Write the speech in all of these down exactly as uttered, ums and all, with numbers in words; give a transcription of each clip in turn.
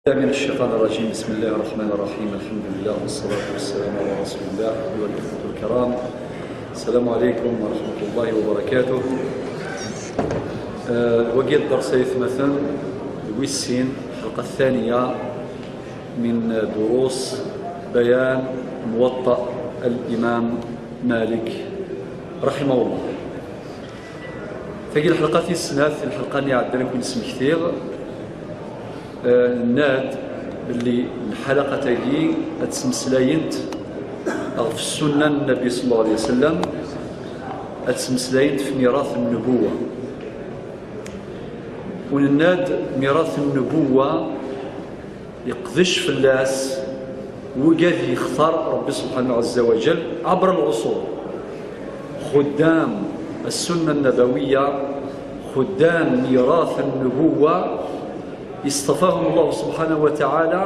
من الشيطان الرجيم. بسم الله الرحمن الرحيم. الحمد لله والصلاة والسلام على رسول الله. أيها الإخوة الكرام، السلام عليكم ورحمة الله وبركاته. آه، وقيت درس مثلا ويسين، الحلقة الثانية من دروس بيان موطأ الإمام مالك رحمه الله. Tagi lḥelqa tis snat, lḥelqa-nni iɛeddan akk i nesmektiɣ, eh, nenna-d belli lḥalaqat-agi ad ttmeslayent ɣef ssunna n Nnbi صلى الله عليه وسلم, ad ttmeslayent f mirat n-nubuwa. U nenna-d mirat n-nubuwa yeqdec fell-as wigad yextar Rebbi سبحانه عز وجل عبر العصور. خدام السنة النبوية، خدام ميراث النبوة، اصطفاهم الله سبحانه وتعالى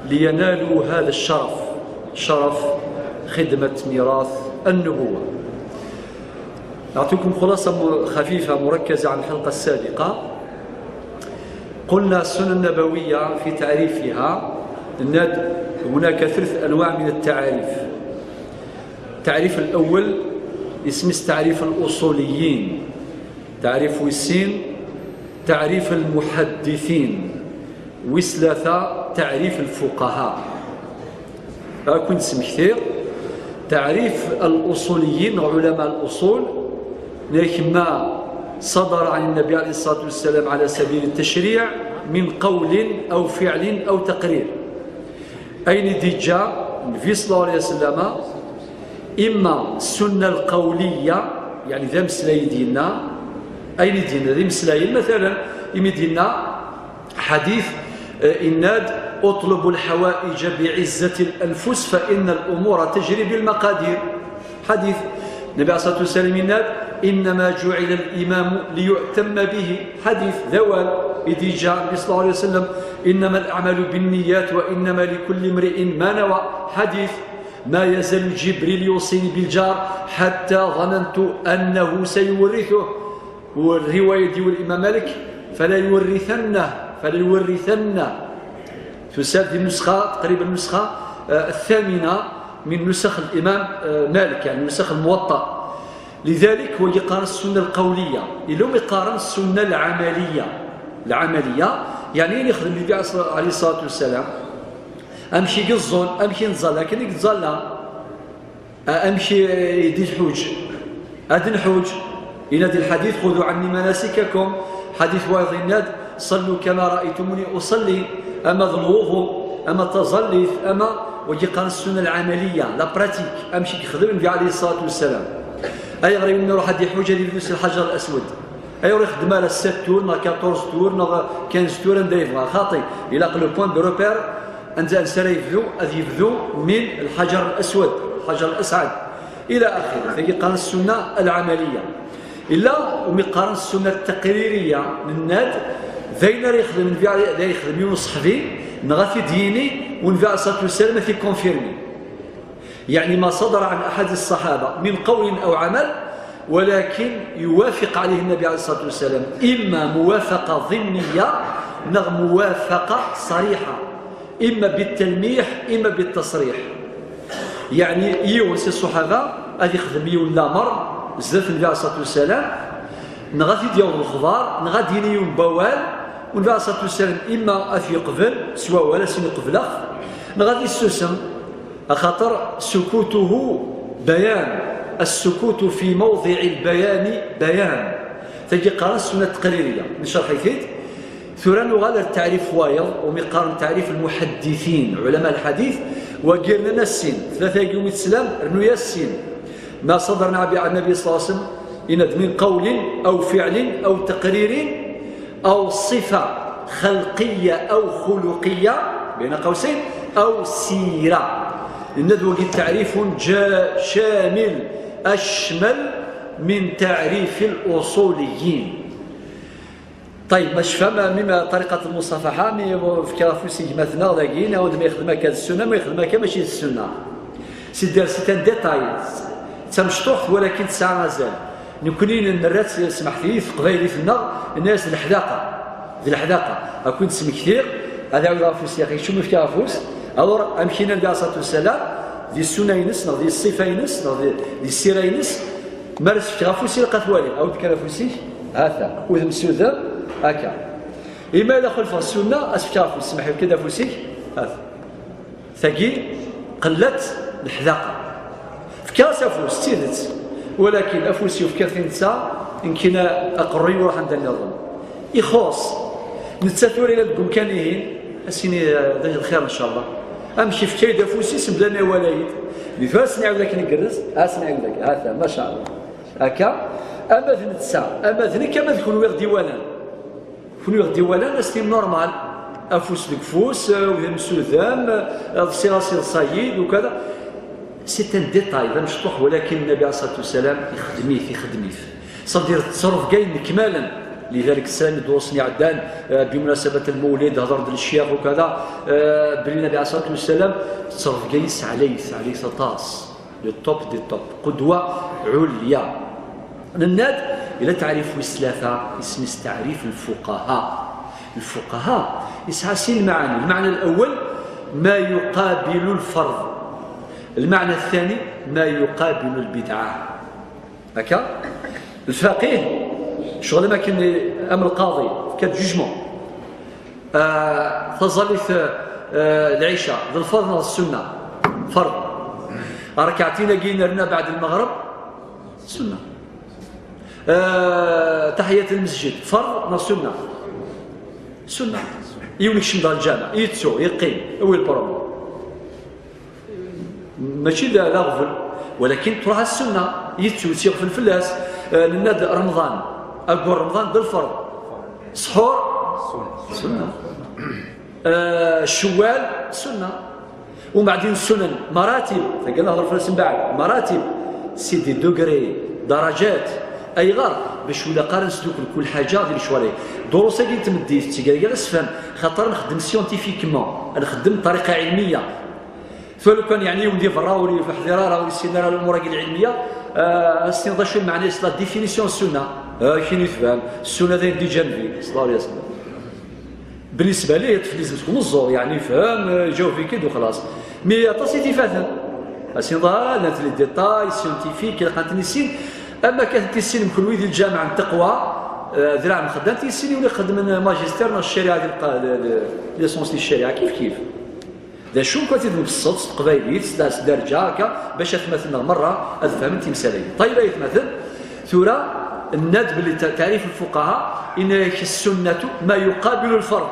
لينالوا هذا الشرف، شرف خدمة ميراث النبوة. نعطيكم خلاصة م-، خفيفة مركزة عن الحلقة السابقة. قلنا السنة النبوية في تعريفها، هناك ثلاث أنواع من التعاريف. التعريف الأول اسمه تعريف الأصوليين، تعريف ويسين تعريف المحدثين، ويسلاثة تعريف الفقهاء. Ad ken-d-smektiɣ تعريف الأصوليين، علماء الأصول, nek ما صدر عن النبي عليه الصلاة والسلام على سبيل التشريع من قول أو فعل أو تقرير. Ayen i d-yeǧǧa Nnbi صلى الله عليه وسلم, imma السنة القولية, يعني d ameslay i d-yenna, ayen i d-yenna d imeslayen, مثلا, imi d-yenna حديث, eh, yenna-d: اطلبوا الحوائج بعزة الأنفس فإن الأمور تجري بالمقادير. حديث النبي عليه الصلاة والسلام yenna-d: إنما جعل الإمام ليؤتم به. حديث, d awal i d-yeǧǧa Nnbi صلى الله عليه وسلم: إنما الأعمال بالنيات وإنما لكل امرئ ما نوى. حديث: ما يزال جبريل يوصيني بالجار حتى ظننت أنه سيورثه. والرواية ديال الإمام مالك: فلا يورثنه، فلا يورثنه. Tusa-d di nusxa, taqriban nusxa, eh, الثامنة من نسخ الإمام, eh, مالك, يعني نسخ الموطأ. لذلك هو يقال السنة القولية، إلا هم يقال السنة العملية. العملية يعني اللي يخدم النبي عليه الصلاة والسلام. Amek i yeẓẓul, amek i neẓẓal, akken i yettẓalla. Amek i d-iḥuǧ? Ad nḥuǧ. Yenna-d الحديث: خذوا عني مناسككم. Ḥadit wayeḍ yenna-d: صلوا كما رأيتموني أصلي. Ama d lwuḍu, ama d taẓallit, ama wagi qqaren السنة العملية, la pratique, amek i yexdem Nnbi عليه الصلاة والسلام. Ayɣer i win iruḥ ad iḥuǧ ad yebdu s lḥaǧer al-aswad? Ayɣer ur ixeddem ara sept tours, neɣ quatorze tours, neɣ quinze tours, anda yebɣa? Xaṭi, ilaq le point de repère, anda, ansa ara yebdu? Ad yebdu min lḥaǧer al-aswad, lḥaǧer al-asɛad, ila axiri. Tagi qqaren السنة العملية. Illa umi qqaren السنة التقريرية, nenna-d d ayen ara yexdem Nnbi, ara yexdem yiwen uṣeḥbi, neɣ ad t-id-yini, u Nnbi عليه الصلاة والسلام ad t-ikonfirmi. يعني ما صدر عن أحد الصحابة من قول أو عمل، ولكن يوافق عليه النبي عليه الصلاة والسلام، إما موافقة ضمنية، نغ موافقة صريحة، إما بالتلميح، إما بالتصريح. يعني يوم سي الصحابة هذه يخدم يوم الأمر زدت النبي عليه الصلاة والسلام، نغا في ديال الخضار، نغا ديني يوم بوال، والنبي عليه الصلاة والسلام إما أث يقبل سوا ولا سن يقبل أخ، نغا في السوسم. Axaṭer سكوته بيان، السكوت في موضع البيان بيان. Tagi qqaren السنة التقريرية, necreḥ-it-id. Tura nuɣal ar taɛrif wayeḍ, umi qqaren taɛrif المحدثين, علماء الحديث, wagi rnan-as sin, tlata-agi umi teslam, rnu-yas sin. ما صدر عن النبي صلى الله عليه وسلم, yenna-d, من قول أو فعل أو تقرير أو صفة خلقية أو خلقية، بين قوسين، أو سيرة. Yenna-d wagi تعريف جا-، شامل أشمل من تعريف الأصوليين. طيب, ma tecfam, mi ma طريقة المصافحة, mi fkiɣ afus i gma-tneɣ dagi, nɛawed ma yexdem akka d السنة, ma yexdem akka mačči d السنة. C'est-à-dire, c'est un détail, d tamecṭuḥt, walakin tesɛa azal. Nekkni nerra-tt, smeḥt-iyi, teqbaylit-nneɣ, nenna-yas d leḥdaqa. D leḥdaqa. Ad ken-d-smektiɣ, Ad ɛawdeɣ afus, yaxi, kečč umi fkiɣ afus. Alors, amek i yenna Nnbi alayhi ṣṣalatu wassalam, di ssunna-ines, neɣ di ṣṣifa-ines, neɣ di, di ssira-ines, mi ara s-fkeɣ afus, ilaq ad t-waliɣ. Ɛawed kan afus-ik, ha-t-a. Udem s udem, akka. Imi ara xulfeɣ ssunna, ad s-fkeɣ afus, semmeḥ, efk-d afus-ik, ha-t. Tagi qellet leḥdaqa. Fkiɣ-as afus, d tidet. Walakin afus-iw fkiɣ-t i netta, nekkini aqerruy-iw ruḥ anda nniḍen. Ixuṣ. Netta tura yella deg umkan-ihin, ad s-yini, eh, d lxir, ncallah. Amek yefka-yi-d afus-is mebla ma iwala-yi-d. Di tura ad s-nɛiwed akken igerrez, ad s-nɛiwed akken. Ha-t-a, macallah. Akka, ama d netta, ama d nekk, ama d kunwi i ɣ-d-iwalan. Kunwi i ɣ-d-iwalan, ad s-tinim normal. Afus deg ufus, eh, udem s udem, eh, ḍsiɣ-as iḍsa-yi-d, ukada. C'est un détail, d amecṭuḥ, walakin Nnbi alayhi ṣṣalatu wassalam ixdem-it, ixdem-it. C'est-à-dire, ttṣerruf deg ayen ikmalen. لذلك السلام الدروس iɛeddan, eh, بمناسبة المولد, هضر-d الشيخ وكذا, eh, belli Nnbi alayhi ṣṣalatu wassalam ttṣerruf deg ayen yesɛa, yesɛa aṭas. Le top des top. قدوة عليا. Nenna-d, yella taɛrif wis tlata, isem-is taɛrif lfuqaha. Lfuqaha yesɛa sin lmaɛani. المعنى الأول ما يقابل الفرض. المعنى الثاني ما يقابل البدعة. Akka? Lfaqih, ccɣel am akken am lqaḍi, fkan-d jugement. Ah, taẓallit, ah, lɛica, d lferḍ neɣ d ssunna? Ferḍ. Rrekɛtin-agi nerna beɛd lmeɣreb, ssunna. Ah, taḥiyat lmesjid, ferḍ neɣ ssunna? Ssunna. Yiwen ikcem ɣer lǧameɛ, yettu, yeqqim, awi lpṛoblu. Mačči d, d aɣbel, walakin truḥ-as ssunna, yettu, yettɣfel fell-as. Eh, nenna-d Remḍan, aggur Remḍan d lferḍ. Sḥur, ssunna. Eh, Cewwal, ssunna. Umbeɛdin ssunan, maratib, tagi ad nehder fell-as mbeɛd, maratib, c'est des degrés, darajat. Ayɣer? Bac ur ilaq ara nesdukkel kul ḥaǧa di lecɣal-agi. Durus-agi n tmeddit, d tiggerga ad as-tefhem, xaṭer nxeddem scientifiquement, nxeddem bṭariqa ɛilmiya. Tura lukan, yeɛni, yiwen di berra ur yeḥḍir ara, ur yessin ara lumuṛ-agi lɛilmiya, ah, ad s-tiniḍ d acu lmeɛna-s, la définition n ssunna. Ah, akken i tban, ssunna d ayen d-iǧǧa Nnbi, ṣalla Llahu ɛalayhi wa sallam. Bellisba lih, yeṭṭef-d izem seg umeẓẓuɣ, yeɛni yefhem, ah, iǧaweb-ik-id u xlaṣ. Mi aṭas i t-ifaten. Ad s-tiniḍ, ah, llant les détails scientifiques, ilaq ad ten-nissin. Ama kan ad ten-tissinem kenwi di lǧameɛ n taqwa, ah, d lɛam xeddant yissin i win ixeddmen magister neɣ ccariɛa di lqa-, di, di, licence di ccariɛa, kif kif. D acu kan, ad t-id-nbesseḍ s teqbaylit, s, s dderǧa, akka, bac atmaten-nneɣ merra ad fehmen timsal-agi. Ṭayib, ay atmaten, tura, nenna-d belli ta-, taɛrif lfuqaha, yenna-yak, السنة ما يقابل الفرض.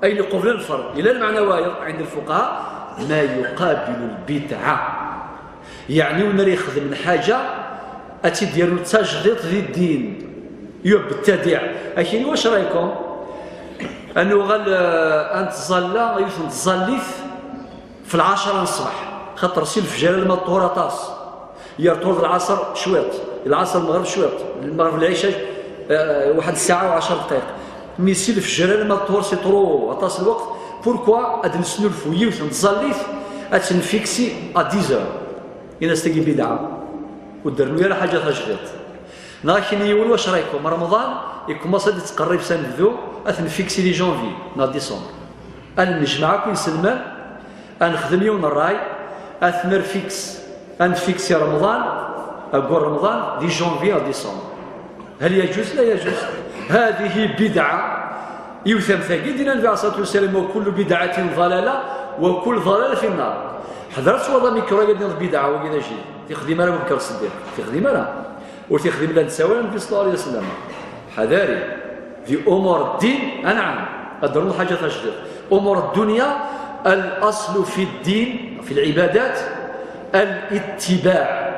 Ayen iqublen lferḍ. Yella lmeɛna wayeḍ, ɛend lfuqaha, ما يقابل البدعة. Yeɛni win ara ixedmen ḥaǧa, ad tt-id-yaru d tajdiṭ di ddin. Yubtadiɛ. Akini, wac raykum? Ad nuɣal, eh, ad nettẓalla yiwet n tẓallit f lɛacra n ṣṣbeḥ. Xaṭer si lefjer alma ṭṭuhur aṭas. Yer ṭṭuhur d lɛaṣer cwiṭ, lɛaṣer lmeɣreb cwiṭ, lmeɣreb lɛica, eh, waḥed ssaɛa u ɛecra dqayeq. Mi si lefjer alma ṭṭuhur c'est trop, aṭas lweqt. Pourquoi ad nesnulfu yiwet n tẓallit ad tt-nfiksi à dix heures? Ini-as tagi bidɛa. Ur d-rennu ara ḥaǧa tajdiṭ. Neɣ akken yiwen wac raykum, Remḍan ikumaṣ ad d-ittqerrib s anebdu, ad t-nfiksi di janvier neɣ décembre. Ad nennejmaɛ akk inselmen, ad nexdem yiwen n ṛṛay, ad t-nerr fiks, ad nfiksi Remḍan, aggur Remḍan, di janvier neɣ décembre. هل يجوز؟ لا يجوز. هذه بدعة. Yiwet am tagi, d-yenna Nnbi alayhi ṣṣalatu wa ssalam: وكل بدعة ضلالة وكل ضلالة في النار. Ḥder ad twalaḍ amikru-agi ad d-tiniḍ bidɛa, wagi d ajil. Tixdim ara Abu Bakr Ṣeddiq. Tixdim ara. Ur tixdim la netta wala Nnbi ṣalla Llahu ɛalayhi wa sallam. Ḥadari. Di umur ddin, anɛam. Ad d-rnuḍ ḥaǧa tajdiṭ. Umur ddunya, الأصل في الدين، في العبادات، الاتباع.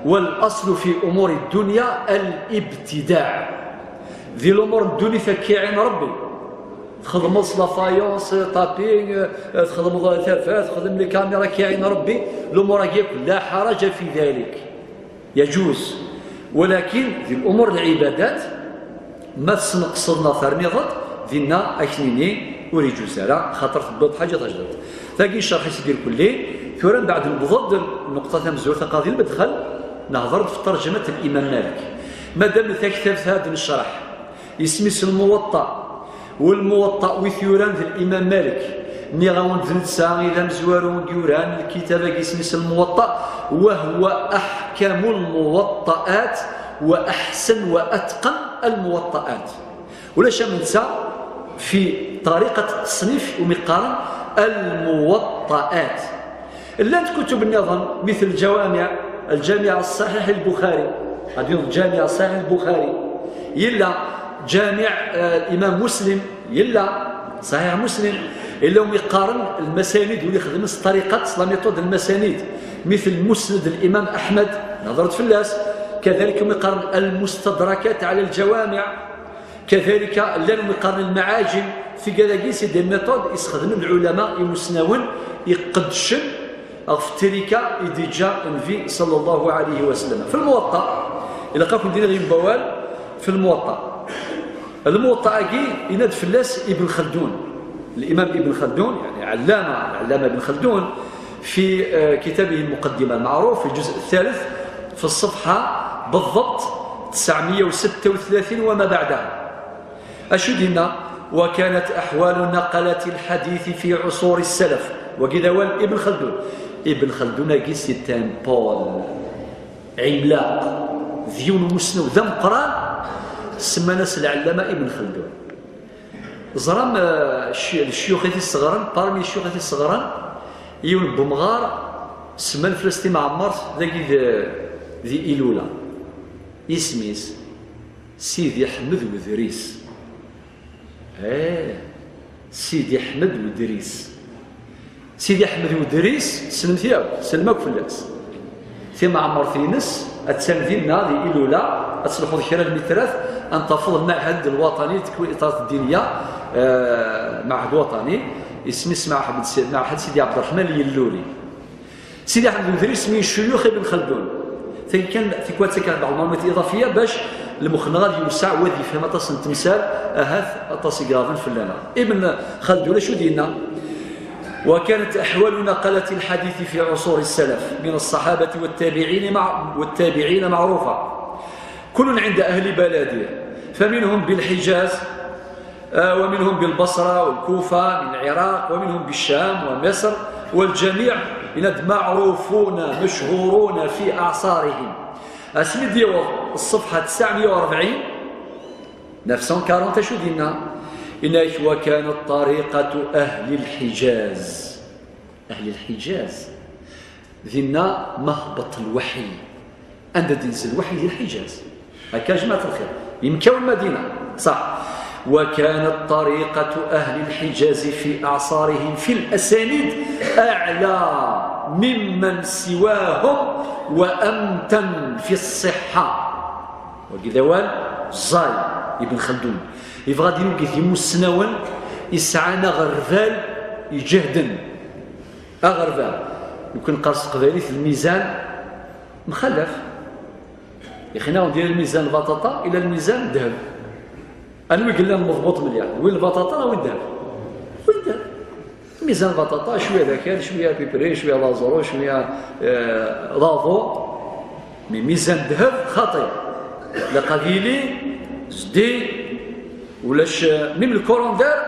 والأصل في أمور الدنيا الابتداع. Di lumuṛ n ddunit akka iɛin Ṛebbi. Txedmeḍ s la faïence, tapis, eh, txedmeḍ tafat, txedmeḍ les caméras, akka iɛin Ṛebbi. Lumuṛ-agi akk, لا حرج في ذلك. يجوز. Walakin di lumuṛ n lɛibadat, ma tesneqseḍ neɣ terniḍ-d, dinna ad k-nini ur iǧuz ara, xaṭer tewwiḍ-d ḥaǧa tajdiṭ. Tagi ncreḥ-itt-id irkelli, tura mbeɛd newweḍ-d nnuqṭa tamezwarut, aqaḍi lmedxel, nehḍer-d f ṭerǧemat n Imam Malik. Madam taktabt-a ad necreḥ, isem-is Lmuwaṭṭa, Walmuwaṭṭa wi t-yuran d Limam Malik. Nniɣ-awen-d d netta i d amezwaru i yuran lkitab-agi isem-is Lmuwaṭṭa, wa huwa aḥkamu lmuwaṭṭaat wa aḥsen wa atqan almuwaṭṭaat. Ulac am netta fi ṭariqat ttesnif umi qqaren almuwaṭṭaat. Llant kutub nniḍen, mitl lǧawamiɛ, lǧamiɛ ṣṣaḥiḥ lbuxari, ɣad yun lǧamiɛ ṣṣaḥiḥ lbuxari, yella ǧamiɛ, eh, imam muslim, yella ṣaḥiḥ muslim, yella umi qqaren lmasanid, uli xedmen s ṭariqat, s la méthode lmasanid, mitl musned limam aḥmed, nehḍret fell-as, kadalik umi qqaren almustadrakat ɛla lǧawamiɛ. Kadalika, llan umi qqaren lmaɛajim, tigad-agi c'est des méthodes isxedmen lɛulama imusnawen iqeddcen ɣef trika i d-iǧǧa Nnbi sallallahu alayhi wa sallam. Fi Lmuwaṭṭa, ilaq ad kent-d-iniɣ yiwen wawal fi Lmuwaṭṭa. Lmuwaṭṭa-agi, yenna-d fell-as Ibn Xaldun. Limam Ibn Xaldun, yani ɛallama, ɛallama Ibn Xaldun, في، آه، كتابه المقدمة المعروف في الجزء الثالث في الصفحة بالضبط تسعمية وستة وثلاثين وما بعدها. Acu d-yenna? وكانت أحوال نقلة الحديث في عصور السلف. Wagi d awal Ibn Xaldun. Ibn Xaldun-agi c'est un pôle ɛimlaq, d yiwen umusnaw d ameqqran, semman-as lɛellama Ibn Xaldun. Ẓram, eh, cci-, lecyux i t-isseɣren, parmi lecyux i t-isseɣren, yiwen n wemɣar semman fell-as timɛemmert dagi d-, di Ilula. Isem-is Sidi Ḥmed Wedris. Eh, Sidi Ḥmed Wedris. Sidi Ḥmed Wedris, tessnem-t yakk, tessnem akk fell-as. Timɛemmert-ines attan dinna, di Ilula, ad telḥuḍ kra n lmitrat, ad n-tafeḍ lmaɛhad lwaṭani, lkwitat ddiniya, eh, maɛhad waṭani, isem-is Maɛhad Si-, Maɛhad Sidi Ɛebderreḥman Yelluli. Sidi Ḥmed Wedris min ccuyux Ibn Xaldun. Tagi kan, tikwal ttakkeɣ-d lmeɛlumat iḍafiya bac lmux-nneɣ ad yewseɛ, u ad yefhem aṭas n temsal, ahat aṭas i iɣaben fell-aneɣ. Ibn Xaldun, acu d-yenna? وكانت أحوال نقلة الحديث في عصور السلف من الصحابة والتابعين مع-، والتابعين معروفة. كل عند أهل بلده، فمنهم بالحجاز، آه، ومنهم بالبصرة والكوفة من العراق، ومنهم بالشام ومصر، والجميع يناد معروفون مشهورون في أعصارهم. Asmi d-yaweḍ ṣṣefḥa tesɛemya u rebɛin, neuf cent quarante, acu d-yenna? Yenna-k: وكانت طريقة أهل الحجاز. أهل الحجاز. Dinna ma hbeṭ lwaḥi. Anda d-inzel lwaḥi di Lḥiǧaz. Akka, a jmaɛt lxir. Yemkaw Lmadina. Ṣaḥ. وكانت طريقة أهل الحجاز في أعصارهم في الأسانيد أعلى ممن سواهم وأمتن في الصحة. Wagi d awal ẓẓay, Ibn Xaldun. Yebɣa ad d-yini wigi d imussnawen yesɛan aɣerbal iǧehden. Aɣerbal. Nekkni neqqar s teqbaylit lmizan mxalaf. Ixina, on dirait lmizan lbaṭaṭa ila lmizan ddheb. Anwi yellan meḍbut mliḥ? Win lbaṭaṭa neɣ win ddheb? Win ddheb. Mizan baṭaṭa, cwiya d akal, cwiya pipri, cwiya d aẓru, cwiya, eh, d aḍu. Mi mizan ddheb, xaṭi. Ilaq ad yili zdi, ulac, eh, mim lkurundar,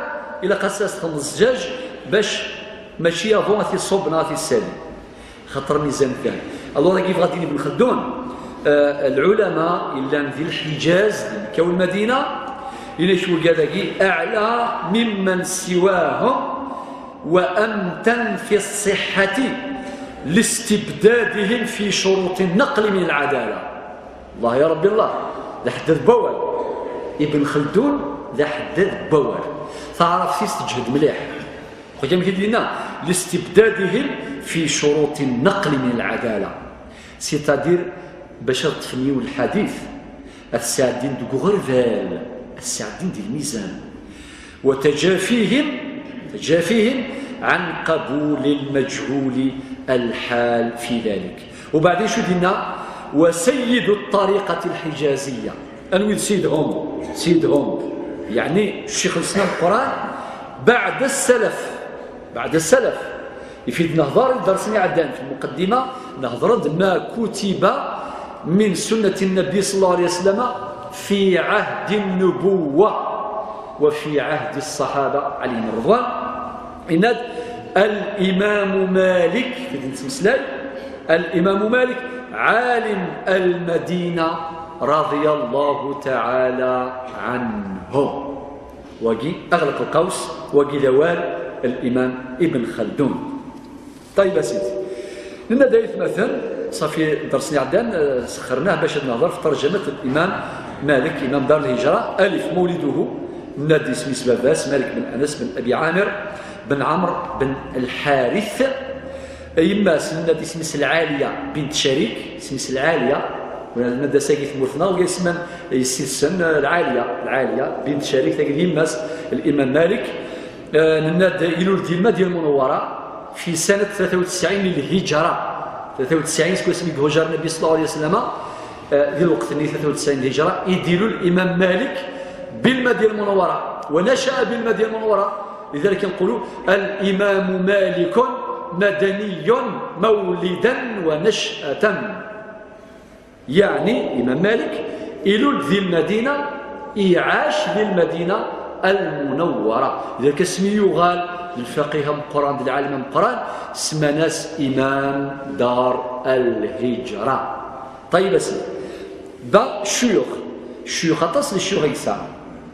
ilaq ad s-txedmeḍ zzǧaǧ bac mačči aḍu ad t-iṣubb neɣ ad t-issali. Xaṭer mizan ddheb. Alors, dagi yebɣa ad d-yini Ibn Xaldun, eh, lɛulama yellan di Lḥiǧaz, di Mekka u Lmadina, yenna-k wigad-agi, أعلى ممن سواهم وأمتن في الصحة لاستبدادهم في شروط النقل من العدالة. الله يا ربي الله، d aḥeddad n wawal. Ibn Xaldun d aḥeddad n wawal. Taɛrabt-is teǧhed mliḥ. Xoyam, k-id-yenna, لاستبدادهم في شروط النقل من العدالة. C'est-à-dire, bac ad ṭṭfen yiwen lḥadit, ad t-sɛeddin deg uɣerbal, ad t-sɛeddin di lmizan. وتجافيهم، تجافيهم عن قبول المجهول الحال في ذلك. وبعدين شو دينا؟ وسيد الطريقة الحجازية. Anwi d sidhum? Sidhum, يعني الشيخ الإسلام القرآن بعد السلف. بعد السلف. Yif-it nehḍer i ddersen iɛeddan, في المقدمة نهضر ما كتب من سنة النبي صلى الله عليه وسلم في عهد النبوة. وفي عهد الصحابة عليهم الرضوان. Yenna-d الإمام مالك, fi din nettmeslay, الإمام مالك عالم المدينة رضي الله تعالى عنه. Wagi, أغلق القوس, wagi d awal الإمام ابن خلدون. طيب a sidi. Nenna-d ay atmaten, ṣafi dders-nni iɛeddan, eh, sexxernah bac ad nehder f terjamat n Imam Malik, Imam Dar Lhijra, alif مولده, nenna-d isem-is baba-s, Malik ben Anas ben Abi Amir ben Amr ben Lḥarit. Yemma-s, nenna-d isem-is Lɛaliya bint Carik, isem-is Lɛaliya, nenna-d ass-agi tmurt-nneɣ, uga isem-, yessi-tsen, eh, Lɛaliya, Lɛaliya bint Carik, tagi d yemma-s, Imam Malik. Eh, nenna-d ilul di Lmadina Lmunawwara fi sanat tlata u tesɛin lhijra. Tlata u tesɛin seg wasmi i ihujer Nnbi ṣella Llahu ɛalayhi wa sallam, eh, di lweqt-nni tlata u tesɛin lhijra, i d-ilul Imam Malik بالمدينة المنورة، ونشأ بالمدينة المنورة، لذلك نقول الإمام مالك مدني مولدا ونشأة. Yeɛni, Imam Malik ilul-d di Lmadina, iɛac di Lmadina Lmunawwara. Deg-s mi yuɣal d lfaqih ameqqran, d lɛalim ameqqran, semman-as Imam Dar Lhijra. Ṭayyeb a sidi. Da ccuyux. Ccuyux, aṭas n ccuyux i yesɛa.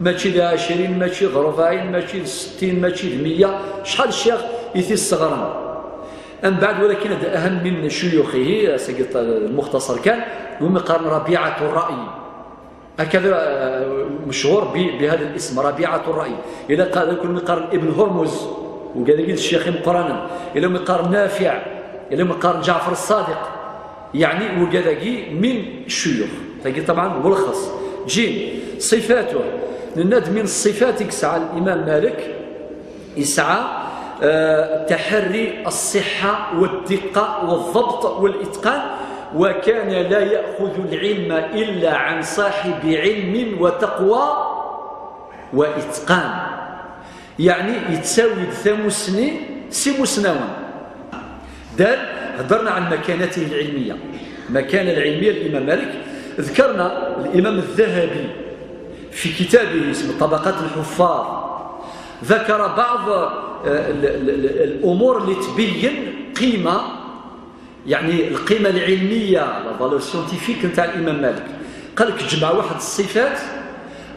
Mačči d ɛecrin, mačči d rebɛin, mačči d settin, mačči d meyya. Acḥal ccix i t-isseɣren. Mbeɛd, walakin ad aham min cuyuxihi, asagi lmuxtasar kan, wumi qqaren Rabiɛatu Ṛṛa'y. Hakada, eh, mechur bi, bi hada lism, Rabiɛatu Ṛṛa'y. Yella qa-, wumi qqaren Ibn Hurmuz, wigad-agi d ccix imeqqranen. Yella wumi qqaren Nafiɛ, yella wumi qqaren Ǧaɛfar Ṣṣadiq. Yeɛni wigad-agi min cuyux. Tagi, ṭabɛan, welxeṣ. Jim, ṣifatuh. Nenna-d min ṣṣifat i yesɛa Imam Malik, يسعى، آه، تحري الصحة والدقة والضبط والإتقان، وكان لا يأخذ العلم إلا عن صاحب علم وتقوى وإتقان. يعني يتساوي ثمسني سي مسنون. دال، هضرنا عن مكانته العلمية، مكانة العلمية للإمام مالك. ذكرنا الإمام الذهبي في كتابه اسمه طبقات الحفاظ، ذكر بعض، آه، ال-، ال-، ال-، الأمور اللي تبين قيمة، يعني القيمة العلمية، la valeur scientifique نتاع الإمام مالك. قال لك جمع واحد الصفات،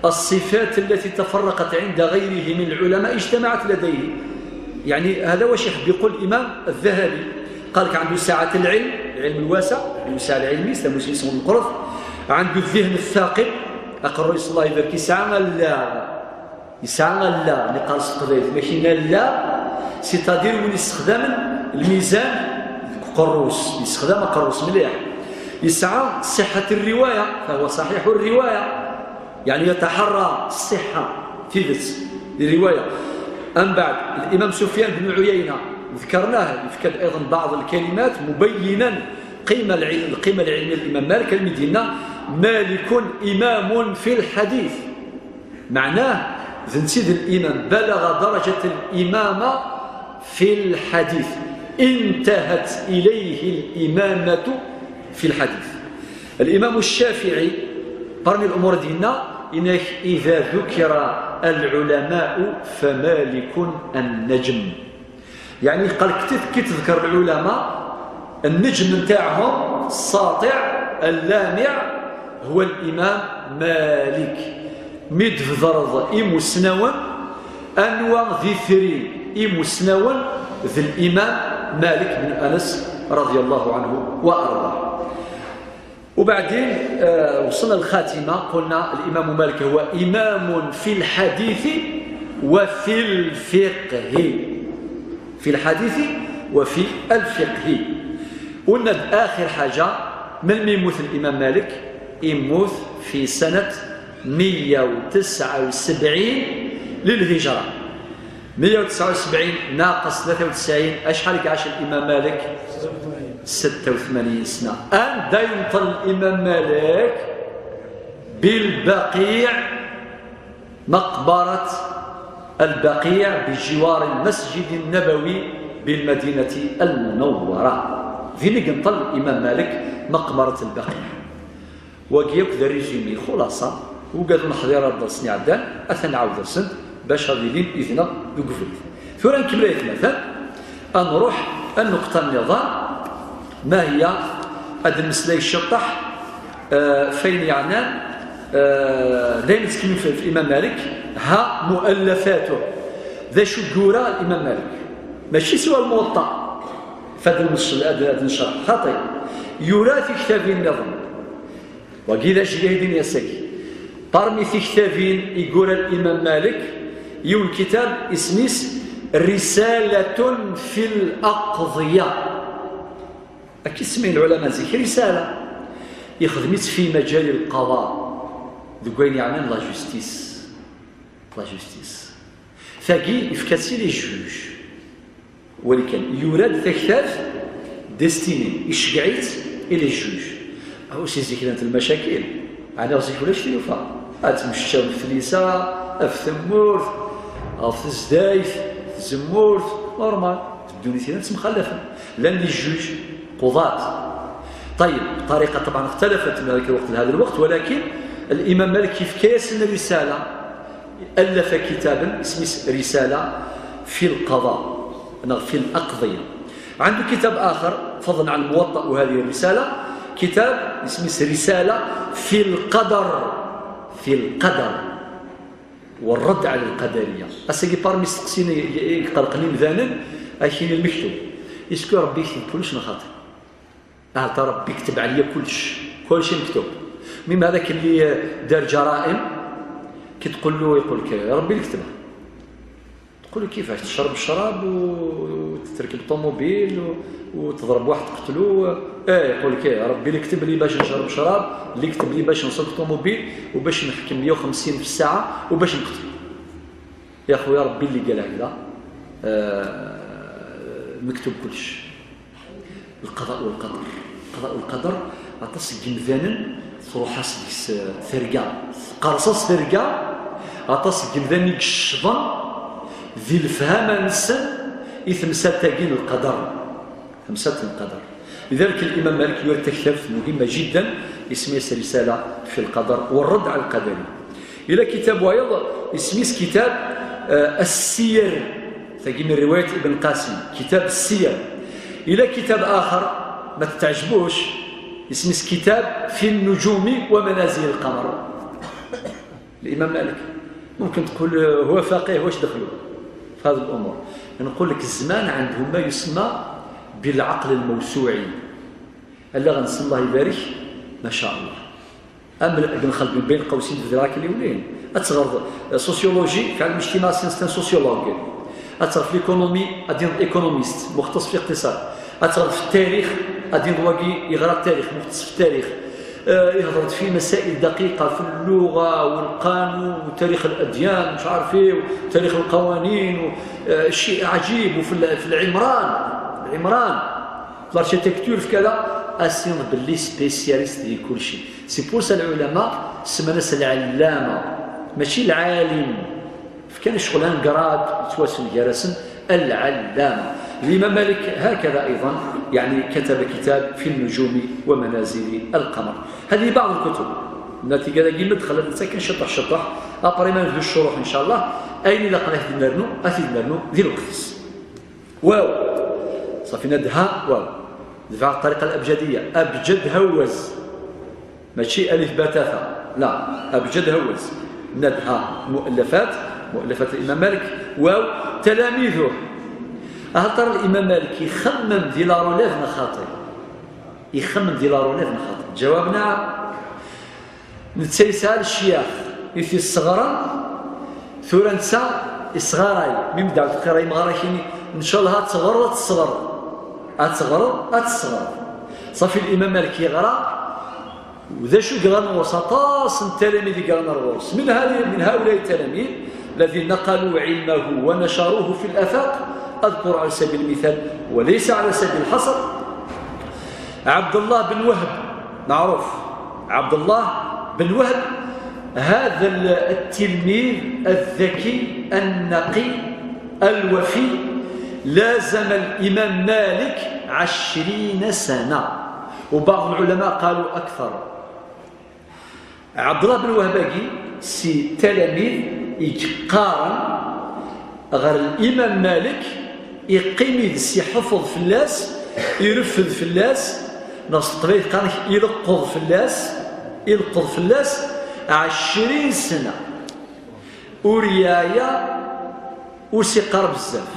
الصفات التي تفرقت عند غيره من العلماء اجتمعت لديه. يعني هذا واش يحب يقول الإمام الذهبي. قال لك عنده سعة العلم، العلم الواسع، الوسع العلمي، يسموه يسموه المقرض. عنده الذهن الثاقب، أقرو الله يبارك، يسعى لا يسعى لا، اللي قال الصدق دايت، ماشي لا، c'est-à-dire وين يستخدم الميزان، قروس، يستخدم قروس مليح. يسعى صحة الرواية، فهو صحيح الرواية، يعني يتحرى الصحة في ذات الرواية. أم بعد، الإمام سفيان بن عيينة ذكرناه، يذكر أيضا بعض الكلمات مبينا قيمة العلم، القيمة العلمية للإمام مالك، المدينة: مالك إمام في الحديث. معناه، ذن سيد الإمام بلغ درجة الإمامة في الحديث، انتهت إليه الإمامة في الحديث. الإمام الشافعي، parmi الأمور دينا، إنك إذا ذكر العلماء فمالك النجم. يعني قال كت-، كي تذكر العلماء، النجم نتاعهم الساطع اللامع هو الإمام مالك. مي تفضرض إمسناون، أنوى ذي ثري إمسناون ذي الإمام مالك بن أنس رضي الله عنه وأرضاه. وبعدين، آه، وصلنا للخاتمة، قلنا الإمام مالك هو إمام في الحديث وفي الفقه. في الحديث وفي الفقه. قلنا آخر حاجة، من يموت الإمام مالك؟ يموت في سنة مية وتسعة وسبعين للهجرة. مية وتسعة وسبعين ناقص ثلاثة وتسعين، أشحال عاش الإمام مالك؟ ستة وثمانين سنة. أن دا ينطل الإمام مالك بالبقيع، مقبرة البقيع بجوار المسجد النبوي بالمدينة المنورة. ذي نقنطل الإمام مالك مقبرة البقيع. Wagi akk d résumé, xulaṣa, Ugad ur neḥḍir ara ddersen iɛeddan, atan nɛawed-asen-d bac ad ilin yid-neɣ deg ubrid. Tura nkemmel aytmaten, ad nruḥ annuqṭa nniḍen, ma hiya, ad d-nemmeslay ciṭṭaḥ, eh, f ayen yeɛnan, eh, d ayen nettkemmil f, f Imam Malik, ha mu'allafatuh, d acu yura Imam Malik, mačči siwa Lmuwaṭṭa, f ad nmec-, ad, ad necreḥ, xaṭi, yura tiktabin nniḍen. Wagi d acu i d-yenna ass-agi. Parmi tiktabin i yura Imam Malik, yiwen kitab isem-is Risalatun fil Aqḍiya. Akka i semmayen lɛulama zik, risala. Ixdem-itt fi majal lqada, deg wayen yeɛnan la justice. La justice. Tagi yefka-tt i les juges. Wali kan, yura-d taktabt destinée, iceggeɛ-itt i les juges. Aw, si zik llant lmacakil. Ɛni ɣer zik ulac tiyufa? Ad tmecčaw ɣef tlisa, ɣef tmurt, ɣef tezdayt, tzemmurt, normal. Ddunit-ina ttemxallafen. Llan les juges, quḍat. طيب، الطريقة طبعا اختلفت من ذلك الوقت لهذا الوقت، ولكن الإمام مالك يفكيس الرسالة، ألف كتابا اسمه رسالة في القضاء، أنا في الأقضية. عنده كتاب آخر، فضلا عن الموطأ وهذه الرسالة، كتاب اسمه رسالة في القدر، في القدر والرد على القدرية. Ass-agi parmi isteqsiyen i, i, i iqellqen imdanen, ad k-yini lmektub. Est-ce que Ṛebbi yekteb kullec neɣ xaṭi? Ahat Ṛebbi yekteb ɛlaya kullec, kullec mektub. Même هذاك اللي دار جرائم، كي تقول له يقول لك: "ربي اللي كتبها". تقول له: "كيفاش تشرب الشراب و-، وتركب طوموبيل و-، وتضرب واحد تقتلو؟" "ايه"، يقول لك: "ايه، ربي اللي كتب لي باش نشرب شراب، اللي كتب لي باش نسوق طوموبيل وباش نحكم مية وخمسين في الساعة وباش نقتل". يا خويا، ربي اللي قال هكذا، آه، مكتوب كلش. القضاء والقدر، القضاء والقدر، aṭas n yimdanen truḥ-as deg-s terga, tqerṣ-as terga, aṭas n yimdanen i yeccḍen di lefhama-nsen i temsalt-agi n lqadar. Temsalt n lqadar. لذلك الإمام مالك يورد تكتاب مهمة جدا، اسمها رسالة في القدر والرد على القدرية. إلى كتاب وايض اسمه كتاب، آه، السير، تجي من رواية ابن قاسم، كتاب السير. إلى كتاب آخر ما تتعجبوش، اسمه كتاب في النجوم ومنازل القمر. الإمام مالك. ممكن تقول، آه، هو فقيه، واش دخلوا في هذه الأمور؟ نقول لك، الزمان عندهم ما يسمى بالعقل الموسوعي. Allaɣ-nsen, الله يبارك، ما شاء الله. Am Ibn Xaldun, بين قوسين, d ذراك الأولين. Ad teɣreḍ, euh, sociologie, في علم الاجتماع, c'est un sociologue. Ad teɣreḍ في l'économie, ad d-tiniḍ économiste, مختص في الاقتصاد. Ad teɣreḍ في التاريخ, ad d-tiniḍ wagi yeɣra التاريخ, مختص في التاريخ. آه، يهضر في مسائل دقيقة في اللغة والقانون وتاريخ الأديان، مش عارف إيه، وتاريخ القوانين و-، آه، شيء عجيب. وفي ال-، في العمران، العمران، في l'architecture، في كذا، أسينض باللي spécialiste في كل شيء. C'est pour ça العلماء سمنا العلامة، ماشي العالم. فكان شغل un grade يتواسم جرسن العلامة. الإمام مالك هكذا أيضا، يعني، كتب كتاب في النجوم ومنازل القمر. هذه بعض الكتب. النتيجة داكي مدخل هذا كان شطح شطح. أبري ما نبدو الشروح إن شاء الله. أين إذا قناة دمرنو، أتي دمرنو ذي الوقت. واو. صافي ندها واو. دفع الطريقة الأبجدية. أبجد هوز. ماشي ألف باء تاء ثاء. لا، أبجد هوز. ندها مؤلفات، مؤلفات الإمام مالك، واو، تلاميذه. هل ترى الإمام مالك يخمم دي la relève نخاطي؟ يخمم دي la relève نخاطي؟ جوابنا نتسيسال الشياخ يثي الصغرى، ثورة نسا الصغاري، من دعوة القراءة مغاركيني، إن شاء الله هتصغر وتصغر. هتصغر، هتصغر. صافي الإمام مالك يغرى، وذا شو قرا نغوص، أطاس التلاميذ اللي قرا نغوص. من هذه، من هؤلاء التلاميذ الذين نقلوا علمه ونشروه في الآفاق، أذكر على سبيل المثال وليس على سبيل الحصر عبد الله بن وهب، معروف، عبد الله بن وهب، هذا ال-، التلميذ الذكي النقي الوفي لازم الإمام مالك عشرين سنة، وبعض العلماء قالوا أكثر. عبد الله بن وهب أكي Si talamid i yeqqaren ɣer Imam Malik, iqqim yid-s, iḥeffeḍ fell-as, ireffed fell-as, neɣ s teqbaylit qqaren-ak ileqqeḍ fell-as, ileqqeḍ fell-as ɛecrin sna. Ur yeɛya, ur s-iqqar bezzaf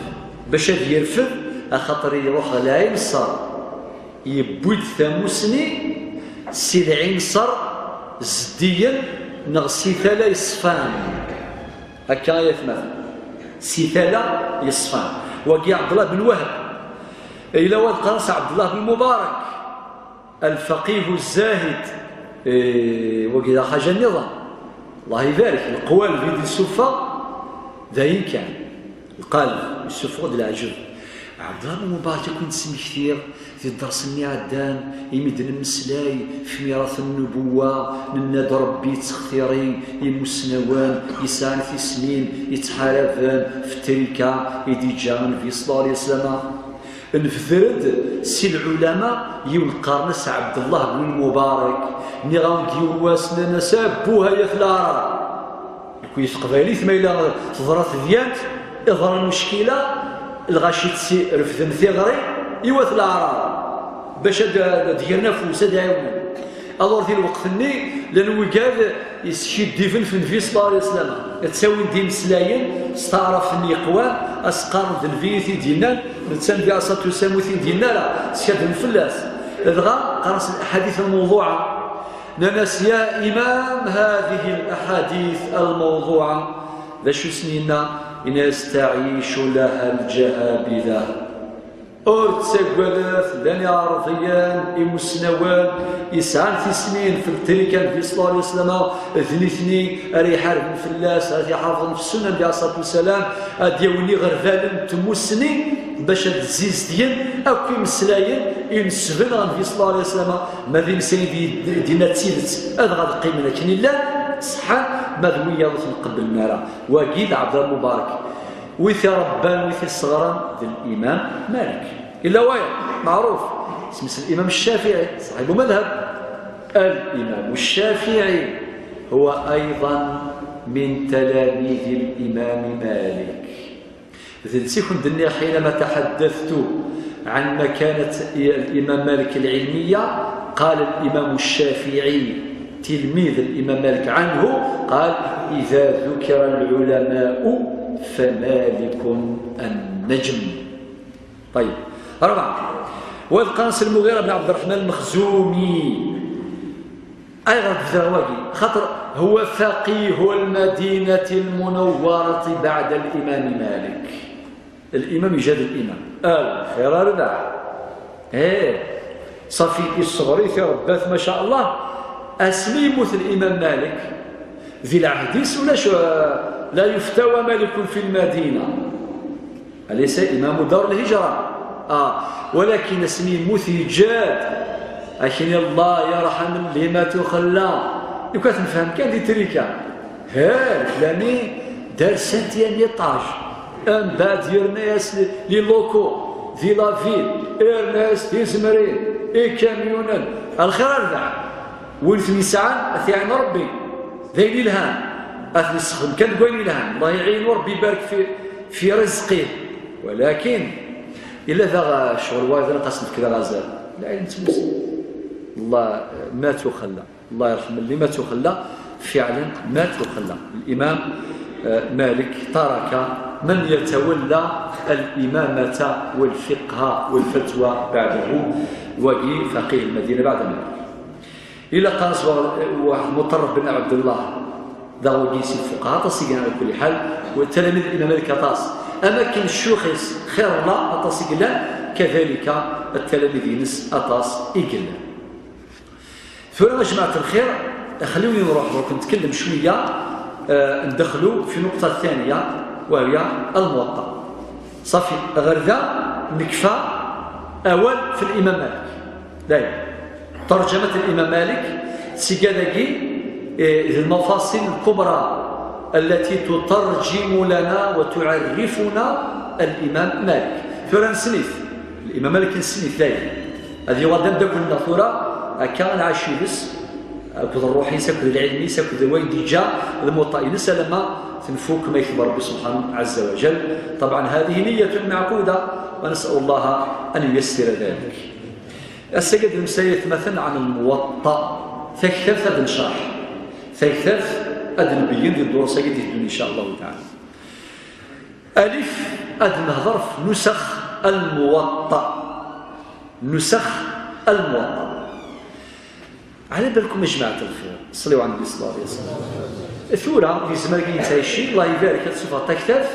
bac ad yerfed, axaṭer iruḥ ɣer lɛinṣer, yewwi-d tamusni si lɛinṣer zeddigen neɣ si tala yeṣfan. Akka ay atmaten, si tala yeṣfan. Wagi Ɛebdullah ben Wahb. Yella wayeḍ qqaren-as Ɛebdullah ben Mubarak, الفقيه الزاهد. Eh, wagi d lḥaǧa nniḍen. Allah ibarek, leqwaleb i d-yessufeɣ d ayen kan. Lqaleb yessufeɣ-d leɛǧeb. Ɛebdullah ben Mubarak, ad ken-d-smektiɣ di dders-nni iɛeddan, imi d-nemmeslay f mirat n-nubuwa, nenna-d Rebbi yettextiri imusnawen yesɛan tismin yettḥaraben f trika i d-iǧǧa Nnbi ṣella Llahu ɛalayhi wa sallam. Nebder-d si lɛulama yiwen qqaren-as Ɛebdullah ben Mubarak. Nniɣ-awen-d yiwen wass, nnan-as: "Abbuh ay at leɛrab." Nekk i teqbaylit, ma yella teḍra tedyant, iḍra lmuckila, lɣaci refden tiɣri i wat leɛrab bac ad, ad d-gren afus, ad ɛiwnen. Alors di lweqt-nni llan wigad yeskiddiben f Nnbi ṣella Llahu ɛalayhi wa sallam, ttawin-d imeslayen s taɛrabt-nni yeqwan, ad s-qqaren d Nnbi i t-id-yennan, netta Nnbi ɛalayhi ṣṣlatu wassalam ur t-id-yenna ara, skaddben fell-as. Dɣa qqaren-as laḥadit lmewḍuɛa. Nnan-as: "Ya imam, hadihi laḥadit lmewḍuɛa." D acu i sen-yenna? Yenna-as: "Taɛicu laha lǧahabida." Ur ttaggadet, llan iɛerḍiyen imusnawen yesɛan tismin f ltrika n Nnbi ṣella Llahu ɛalayhi wa sallam, d nitni ara iḥarben fell-as, ara t-iḥafḍen f ssunna n Nnbi ɛalayhi ṣṣlatu wassalam, ad d-yawin iɣerbalen n tmussni bac ad zzizdigen akk imeslayen inesben ɣer Nnbi ṣella Llahu ɛalayhi wa sallam. Ma d imeslayen d-, d-yenna d tidet, ad ɣad qqimen akken i llan, ṣeḥḥan, ma d wiyaḍ ur ten-qebblen ara. Wagi d Ɛebdullah Mubarak. Wi t-iṛebban, wi t-isseɣren d Limam Malik. Illa wayeḍ, meɛruf, isem-is Limam Ccafiɛi, ṣaḥib umadhab. Al-Imam Ccafiɛi huwa ayḍan min talamid Limam Malik. D netta i kent-d-nniɣ حينما تحدثت عن مكانة الإمام مالك العلمية، قال الإمام الشافعي تلميذ الإمام مالك عنه، قال: "إذا ذكر العلماء فمالك النجم". طيب، ربعة. وإذ قال المغيرة بن عبد الرحمن المخزومي، أي غد ذا واقي، خاطر هو فقيه المدينة المنورة بعد الإمام مالك. Limam iǧǧa-d limam. Lxir a rrbeḥ. Ih. Ṣafi, isseɣr-it, iṛebba-t, maca Allah. Asmi yemmut Limam Malik, di lɛehd-is ulac, eh, la yuftawa Malikun fi lmadina. Alaysa imamu dar lhijra. Ah, walakin asmi yemmut yeǧǧa-d. Akken Allah yerḥem Lima Tuxella. Lukan ad t-nefhem kan di trika. Ha, lflani dar cinquième étage. Mbeɛd yerna-yas les locaux di la ville, yerna-yas tizemrin, ikamyunen. Lxir a rrbeḥ. Win ten-yesɛan, ad t-iɛin Ṛebbi. D ayen yelhan. Ad ten-yessexdem kan deg wayen yelhan. Allah iɛin, Ṛebbi ibarek fi, fi rizqih. Walakin, illa daɣ ccɣel wayeḍ ilaq ad s-nefk daɣ azal. Lɛilm d tmussni. Allah, Lima Tuxella. Allah yerḥem Lima Tuxella, fiɛlen Lima Tuxella. Limam, eh, Malik taraka man yatawalla al-imamata wal-fiqha wal-fatwa baɛdahu, wagi faqih Lmadina baɛda Malik. Illa qqaren-as wa-, waḥed Muṭerref ben Ɛebdellah, daɣ wagi si lfuqaha aṭas i yellan ɛla kulli ḥal, wa talamid Limam Malik aṭas. Am akken ccuyuḥ-is xirallah aṭas i yellan, kadalika talamid-ines aṭas i yellan. Tura a jmaɛt lxir, xliwni nruḥ ضرك نتكلم شوية، eh, ندخلو في نقطة ثانية وهي الموطأ. صافي، غير ذا نكفى أول في الإمام مالك. دايما ترجمة الإمام مالك سيقاداكي، eh, المفاصل الكبرى التي تترجم لنا وتعرفنا الإمام مالك. ثورة نسنيث، الإمام مالك نسنيث دايما. هذه وردا داكو النافورة، هكا نعيش يدس. Akked ṛṛuḥ-is, akked lɛilm-is, akked wayen d-yeǧǧa d Lmuwaṭṭa-ines, alamma tenfuk ma yekba Ṛebbi subḥanahu ɛazza wa jall. Ṭabɛan, هذه نية معقودة، ونسأل الله أن ييسر ذلك. Ass-agi ad nemmeslay atmaten ɛan Lmuwaṭṭa. Taktabt ad necreḥ. Taktabt ad nbeyyen di ddurs-agi d-iteddun, in ca Allahu taɛala. Alif, ad nehder f nusex Lmuwaṭṭa. Nusex Lmuwaṭṭa. Ɛla balkum a jmaɛat lxir, ṣliw ɛla Nnbi ṣella Llahu ɛalayhi wa sallam. Tura, di zzman-agi yettɛicci, Allah ibarek, ad tessufɣeḍ taktabt,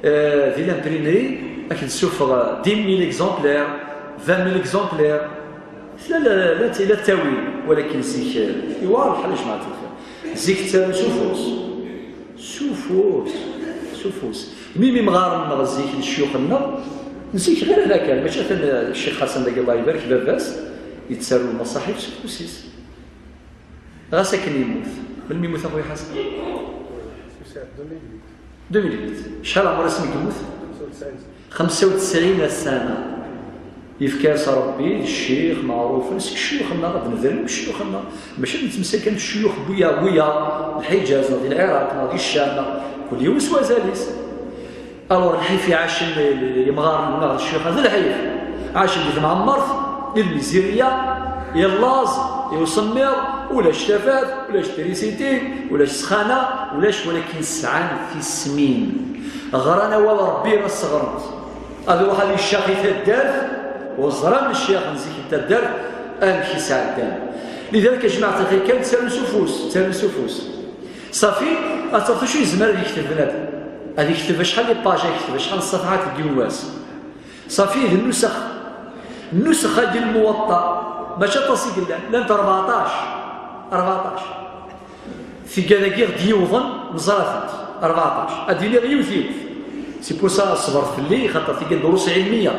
eh, di l'imprimerie, ad k-d-tessufɣeḍ dix mille exemplaires, vingt mille exemplaires. Tella la, la, la ttawil, walakin zik, eh, iwɛer lḥal a jmaɛat lxir. Zik ttarun s ufus. S ufus, s ufus. Mi, mi mɣaren-nneɣ zik, lecyux-nneɣ, zik ɣir hada kan, mačči atan Ccix Ḥasan dagi, Allah ibarek, baba-s, yettaru lmaṣaḥif s ufus-is. Ɣas akken yemmut. Melmi yemmut a xuya Ḥasan? Deux mille huit. Acḥal ɛmer-is mi yemmut? Xemsa u tesɛin ssana. Yefka-as Ṛebbi d ccix meɛrufen seg ccuyux-nneɣ, ad nedren deg ccuyux-nneɣ. Mačči ad nettmeslay kan d ccuyux n wiyaḍ, wiyaḍ, Lḥiǧaz, neɣ di Lɛiraq, neɣ di Ccam, neɣ kul yiwen s wazal-is. Alors, lḥif i ɛacen yemɣaren-nneɣ d ccuyux-a, d lḥif. Ɛacen di temɛemmert, di lmizirya, i llaẓ, i usemmiḍ, ulac tafat, ulac trisiti, ulac ssxana, ulac, walakin sɛan tismin. Ɣran awal Ṛebbi, ma sseɣren-t. Ad iruḥ ad yeccax i taddart, u ẓran ccix n zik n taddart amek i sɛeddan. Lidalik, a jmaɛt lxir, kan ttarun s ufus, ttarun s ufus. Ṣafi, ad tafeḍ acu yezmer ad yekteb bnadem. Ad yekteb acḥal n page, ad yekteb acḥal n ṣṣafḥat deg yiwen wass. Ṣafi, d nnusex. Nnusex-agi n Lmuwaṭṭa, mačči aṭas i yellan, llant rbeɛṭac. Rbeɛṭac. Tigad-agi i ɣ-d-yiwḍen, neẓra-tent, rbeɛṭac. Ad d-iniɣ yiwet yiwet. C'est pour ça, ṣber fell-i, xaṭer tigi d ddrus ɛilmiya.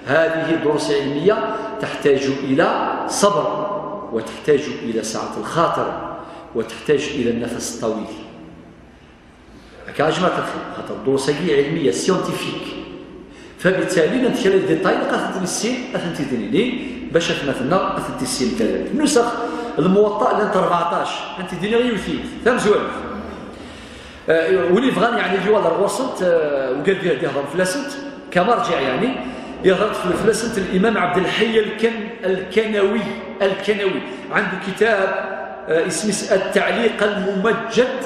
هذه دروس علمية تحتاج إلى صبر، وتحتاج إلى سعة الخاطر، وتحتاج إلى النفس الطويل. Akka a jmaɛt lxir, xaṭer ddrus-agi ɛilmiya, scientifique. Fabittali, llant kra n détails ilaq ad tent-nissin, ad tent-id-nini, bac atmaten-nneɣ ad tent-issin kadalik. Nnusex n Lmuwaṭṭa llant rbeɛṭac, ad tent-id-iniɣ yiwet yiwet. Tamezwarut. Eh, win yebɣan, yeɛni, ad yuɣal ar ɣur-sent, eh, ugad ad ihder fell-asent, كمرجع, yeɛni, ihder fell-asent Limam Ɛebdelḥay Alkan-, Alkanawi, Alkanawi. عنده كتاب, eh, اسمه التعليق الممجد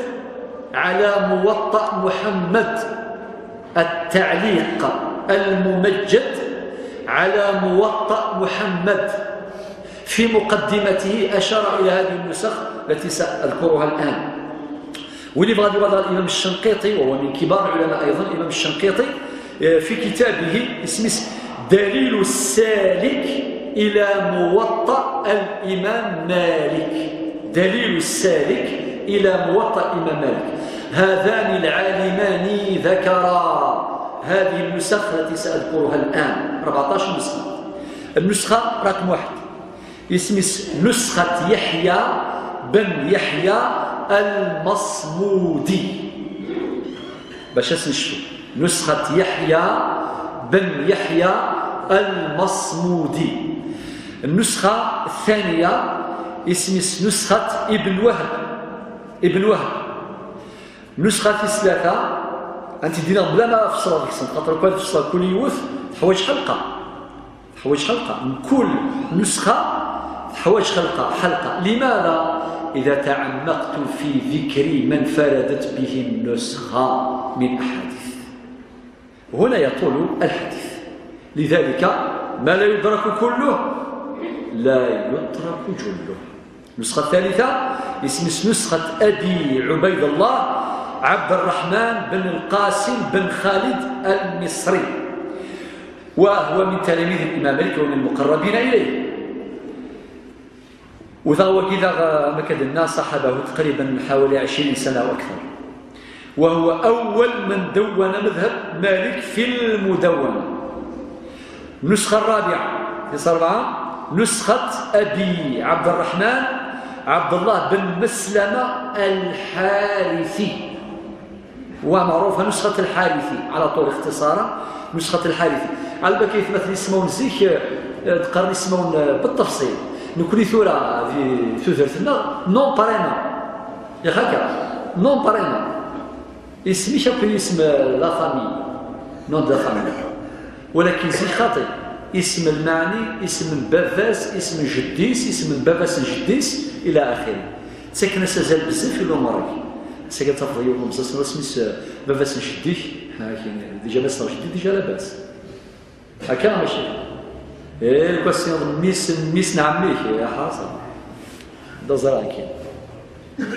على موطأ محمد. التعليق الممجد على موطأ محمد. في مقدمته أشار إلى هذه النسخ التي سأذكرها الآن. Win yebɣa ad yuɣal ɣer Imam Ccenqiti, وهو من كبار العلماء أيضا، الإمام الشنقيطي, eh, في كتابه اسمه دليل السالك إلى موطأ الإمام مالك. دليل السالك إلى موطأ الإمام مالك. هذان العالمان ذكرا هذه النسخ التي سأذكرها الآن، أربعطاش نسخة. النسخة رقم واحد اسمها نسخة يحيى بن يحيى المصمودي. باش نشوف نسخة يحيى بن يحيى المصمودي. النسخة الثانية اسمها نسخة ابن وهب. ابن وهب. النسخة الثالثة، أنت دينا بلا ما أفصل هذيك السنة، خاطر كون تفصل كل يوث تحوج حلقة. تحوج حلقة. من كل نسخة تحوج حلقة، حلقة. لماذا؟ إذا تعمقت في ذكر ما انفردت به النسخة من أحاديث. هنا يطول الحديث. لذلك ما لا يدرك كله لا يترك جله. النسخة الثالثة اسمها نسخة أبي عبيد الله عبد الرحمن بن القاسم بن خالد المصري، وهو من تلاميذ الإمام مالك ومن المقربين إليه. وذا وكذا ما كدنا صاحبه تقريبا حوالي عشرين سنة أو أكثر، وهو أول من دون مذهب مالك في المدونة. النسخة الرابعة، نسخة أربعة، نسخة أبي عبد الرحمن عبد الله بن مسلمة الحارثي. ومعروفة نسخة الحارثي على طول اختصارا، نسخة الحارثي. على بالك كيف مثل يسمون زيك، آه، تقرن يسمون، آه، بالتفصيل. Nekkni tura di tudert-nneɣ, nom, prénom. Yak akka, nom, prénom. Isem-ik akk d isem la famille, nom de la famille. Walakin zik xaṭi, isem lmeɛni, isem n baba-s, isem n jeddi-s, isem n baba-s n jeddi-s, ila axiri. Ttaken-as azal bezzaf i lumuṛ-agi. Ass-agi ad tafeḍ yiwen umẓaẓ, isem-is, eh, baba-s n jeddi-k, ha, kini, déjà ma yesneɣ jeddi, déjà labas. Akka mačči? Eh, lukan tessneḍ mmi-s, mmi-s n ɛemmi-k, ya ḥaṣa. D aẓar akkin.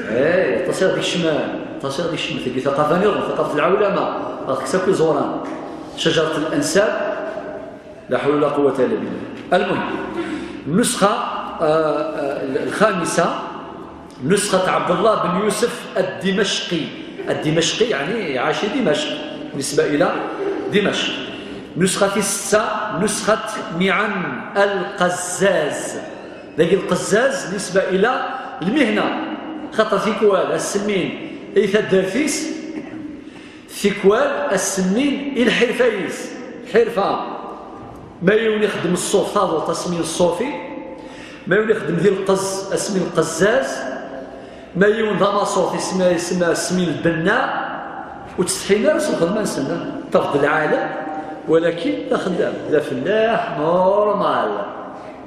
Eh, aṭas i ɣ-d-ikecmen, aṭas i ɣ-d-ikecmen, tagi taqafa niḍen, taqaft lɛulama, ɣer teksa akk iẓuran. Shajarat al-ansab, la hawla wala quwwata illa billah. Al-muhim, nusxa, eh, eh, lxamisa, نسخة عبد الله بن يوسف الدمشقي. الدمشقي يعني عاش دمشق، نسبة إلى دمشق. نسخة الستة، نسخة معن القزاز. ذاك القزاز نسبة إلى المهنة، خاطر تيكوال السمين أي تدرتيس، تيكوال السمين أي الحرفيس، الحرفة. Ma yiwen ixeddem ṣṣuf, taḍuṭ, asmi n ṣṣufi. Ma yiwen ixeddem di lqez, asmi n lqezzaz. Ma yiwen d amaṣut, isma, isma, asmi n lbenna. Ur ttsetḥin ara s lxedma-nsen, tafeḍ lɛalem, walakin d axeddam, d afellaḥ normal.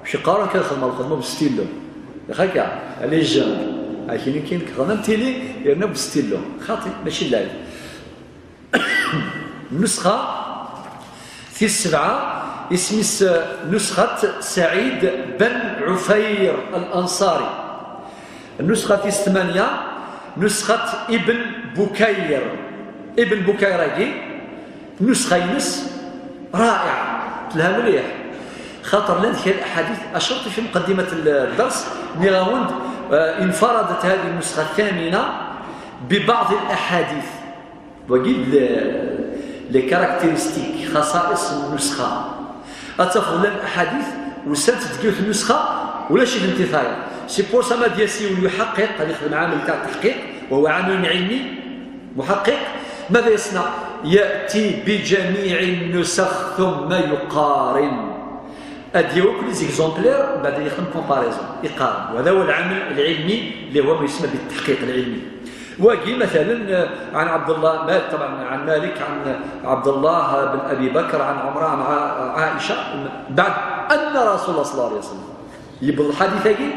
Mačči qqaren kan xedmeɣ lxedma bu stillu. Yak akka, les jeunes. Akin, akin, xedma tili, yerna bu stillu. Xaṭi, mačči d lɛib. النسخة tis sebɛa, isem-is نسخة سعيد بن عفير الأنصاري. النسخة tis tmanya, نسخة ابن بكير. ابن بكير-agi, النسخة-ines رائعة, telha mliḥ. خاطر llant kra الأحاديث, أشرت في مقدمة الدرس, nniɣ-awen-d, آه، انفردت هذه النسخة الثامنة ببعض الأحاديث. Wagi d les caractéristiques, xaṣa'iṣ n nusxa. Ad tafeḍ llan aḥadit usant-d deg yiwet n nusxa, ulac-itent di tayeḍ. C'est pour ça ma d-yas yiwen yuḥaqiq, ad ixdem ɛamel تاع التحقيق, وهو عامل علمي محقق, ماذا يصنع؟ يأتي بجميع النسخ ثم يقارن. Ad d-yawi akk les exemplaires, mbeɛd ad yexdem comparaison, iqarn. وهذا هو العمل العلمي اللي هو ما يسمى بالتحقيق العلمي. Wagi, مثلا, عن عبد الله، طبعا عن مالك، عن عبد الله بن أبي بكر، عن عمرة، عن عا-، عائشة، بعد أن رسول الله صلى الله عليه وسلم. Yewweḍ lḥadit-agi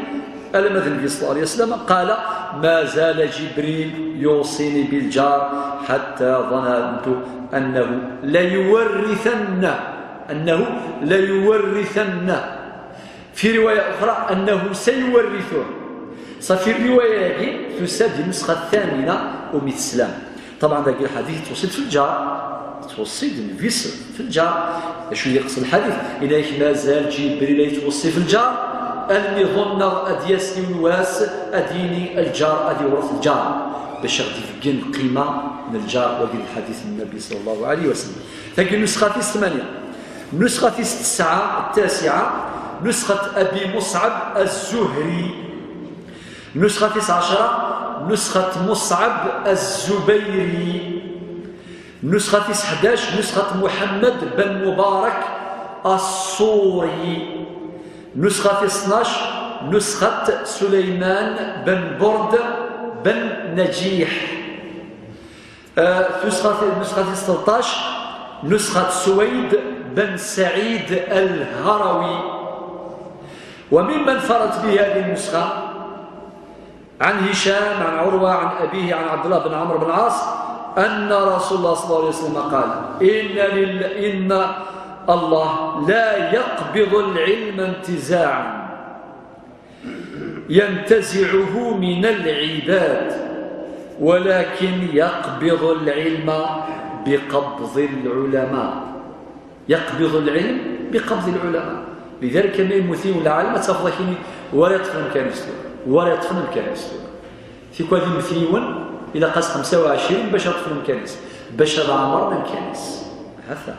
alamma d Nnbi صلى الله عليه وسلم قال: ما زال جبريل يوصيني بالجار حتى ظننت أنه ليورثنه، أنه ليورثنه. في رواية أخرى أنه سيورثه. صافي الرواية هذه تساد النسخة الثامنة ومية سلام. طبعا ذاك الحديث توصيد في الجار، توصيد النبي في الجار. شو يقصد الحديث؟ إليك ما زال جبريل يتوصي في الجار، المظنة أديس الواس أديني الجار أدي ورث الجار، باش غادي تبين القيمة من الجار. وهذا الحديث من النبي صلى الله عليه وسلم. ذاك النسخة في الثمانية. النسخة في التسعة، التاسعة، نسخة أبي مصعب الزهري. النسخة في عشرة، نسخة مصعب الزبيري. النسخة في حداش، نسخة محمد بن مبارك الصوري. النسخة في اثناش، نسخة سليمان بن برد بن نجيح. آه، نسخة، نسخة ثلطاش، نسخة سويد بن سعيد الهروي. وممن فرت به هذه النسخة عن هشام عن عروة عن أبيه عن عبد الله بن عمرو بن العاص أن رسول الله صلى الله عليه وسلم قال: إن لل-، إن الله لا يقبض العلم انتزاعا ينتزعه من العباد، ولكن يقبض العلم بقبض العلماء. يقبض العلم بقبض العلماء. لذلك ما يموتي ولا عالم تفضل كيني ولا يطفل مكان يستوى، ولا يطفل مكان يستوى. في كل مثيون إلى قاس خمسة وعشرين باش يطفل مكان يستوى، باش هذا عمر مكان يستوى. هذا.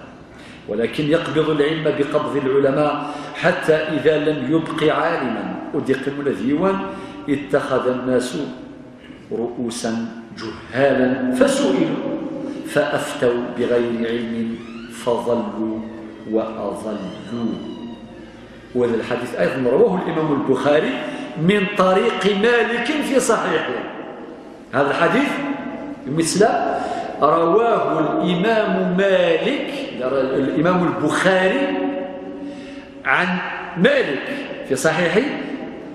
ولكن يقبض العلم بقبض العلماء حتى إذا لم يبق عالما وديقيم الديوان اتخذ الناس رؤوسا جهالا فسئلوا فأفتوا بغير علم فضلوا وأضلوا. وهذا الحديث أيضا رواه الإمام البخاري من طريق مالك في صحيحه. هذا الحديث مثل رواه الإمام مالك، الإمام البخاري عن مالك في صحيحه،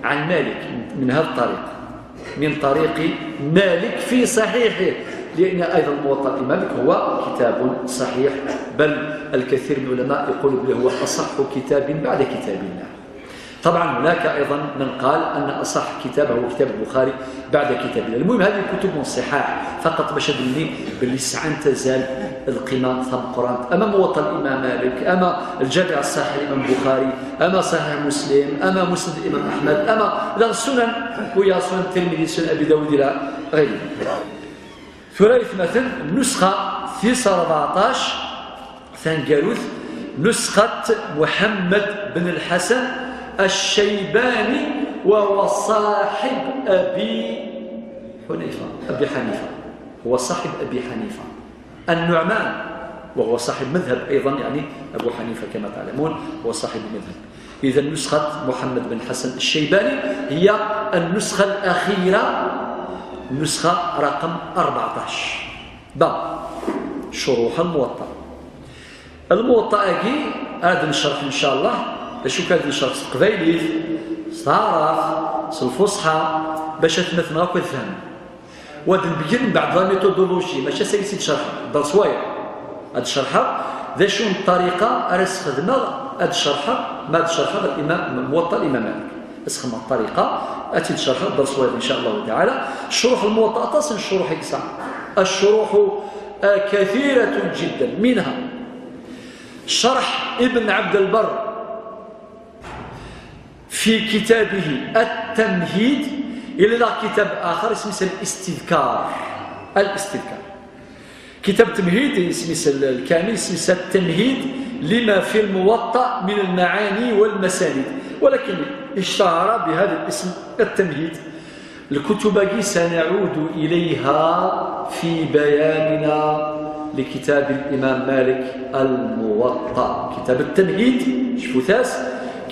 عن مالك من هذا الطريق، من طريق مالك في صحيحه، لأن أيضا موطأ الإمام مالك هو كتاب صحيح، بل الكثير من العلماء يقول بأنه هو أصح كتاب بعد كتاب الله. طبعا هناك أيضا من قال أن أصح كتاب هو كتاب البخاري بعد كتاب الله. المهم، هذه كتب الصحاح فقط باش تبني باللي ساعة تزال القيمة ثم قرانت. أما موطأ الإمام مالك، أما الجامع الصحيح الإمام البخاري، أما صحيح مسلم، أما مسند الإمام أحمد، أما لا السنن، ويا سنن الترمذي، سنن أبي داود إلى غيره. ثلاث مثل، النسخة ثيس أربعتاش ثنقروث، نسخة محمد بن الحسن الشيباني، وهو صاحب أبي حنيفة، أبي حنيفة، هو صاحب أبي حنيفة النعمان، وهو صاحب مذهب أيضا، يعني أبو حنيفة كما تعلمون هو صاحب مذهب. إذا نسخة محمد بن حسن الشيباني هي النسخة الأخيرة، النسخة رقم أربعتاش. با شروح الموطأ. الموطأ أكي هذا نشرح إن شاء الله. شو كان نشرح؟ قبيليت، صارف، الفصحى، باش أثنثنا كل فهم. وهذا نبين بعد لا ميثودولوجي، ماشي ساكي سيد شرح، دار صوايا. هاد الشرحة، ذا شو الطريقة أرس خدمة، هاد الشرحة، ما هاد الشرحة الإمام موطأ الإمام مالك. اسخم الطريقة، أتي الشرحة، دار صوايا إن شاء الله تعالى. شروح الموطأ تصل شروح إكسا. الشروح آه، كثيرة جدا، منها شرح ابن عبد البر في كتابه التمهيد، إلى كتاب آخر اسمه الاستذكار. الاستذكار. كتاب التمهيد اسمه الكامل اسمه التمهيد لما في الموطأ من المعاني والمسانيد، ولكن اشتهر بهذا الاسم التمهيد. الكتب سنعود إليها في بياننا لكتاب الإمام مالك الموطأ، كتاب التمهيد، شفوتاس،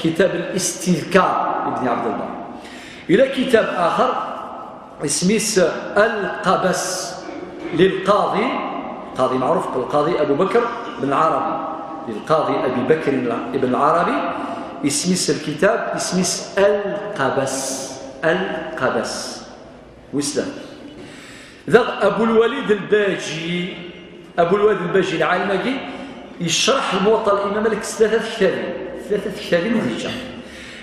كتاب الاستذكار ابن عبد البر. إلى كتاب آخر اسميس القبس للقاضي، قاضي معروف، القاضي أبو بكر بن العربي، للقاضي أبي بكر بن العربي. اسميس الكتاب اسميس القبس، القبس. ويسلم. ذا أبو الوليد الباجي، أبو الوليد الباجي العالمي يشرح الموطأ الإمام مالك ثلاثة كتابين، ثلاثة كتابين وذيجا.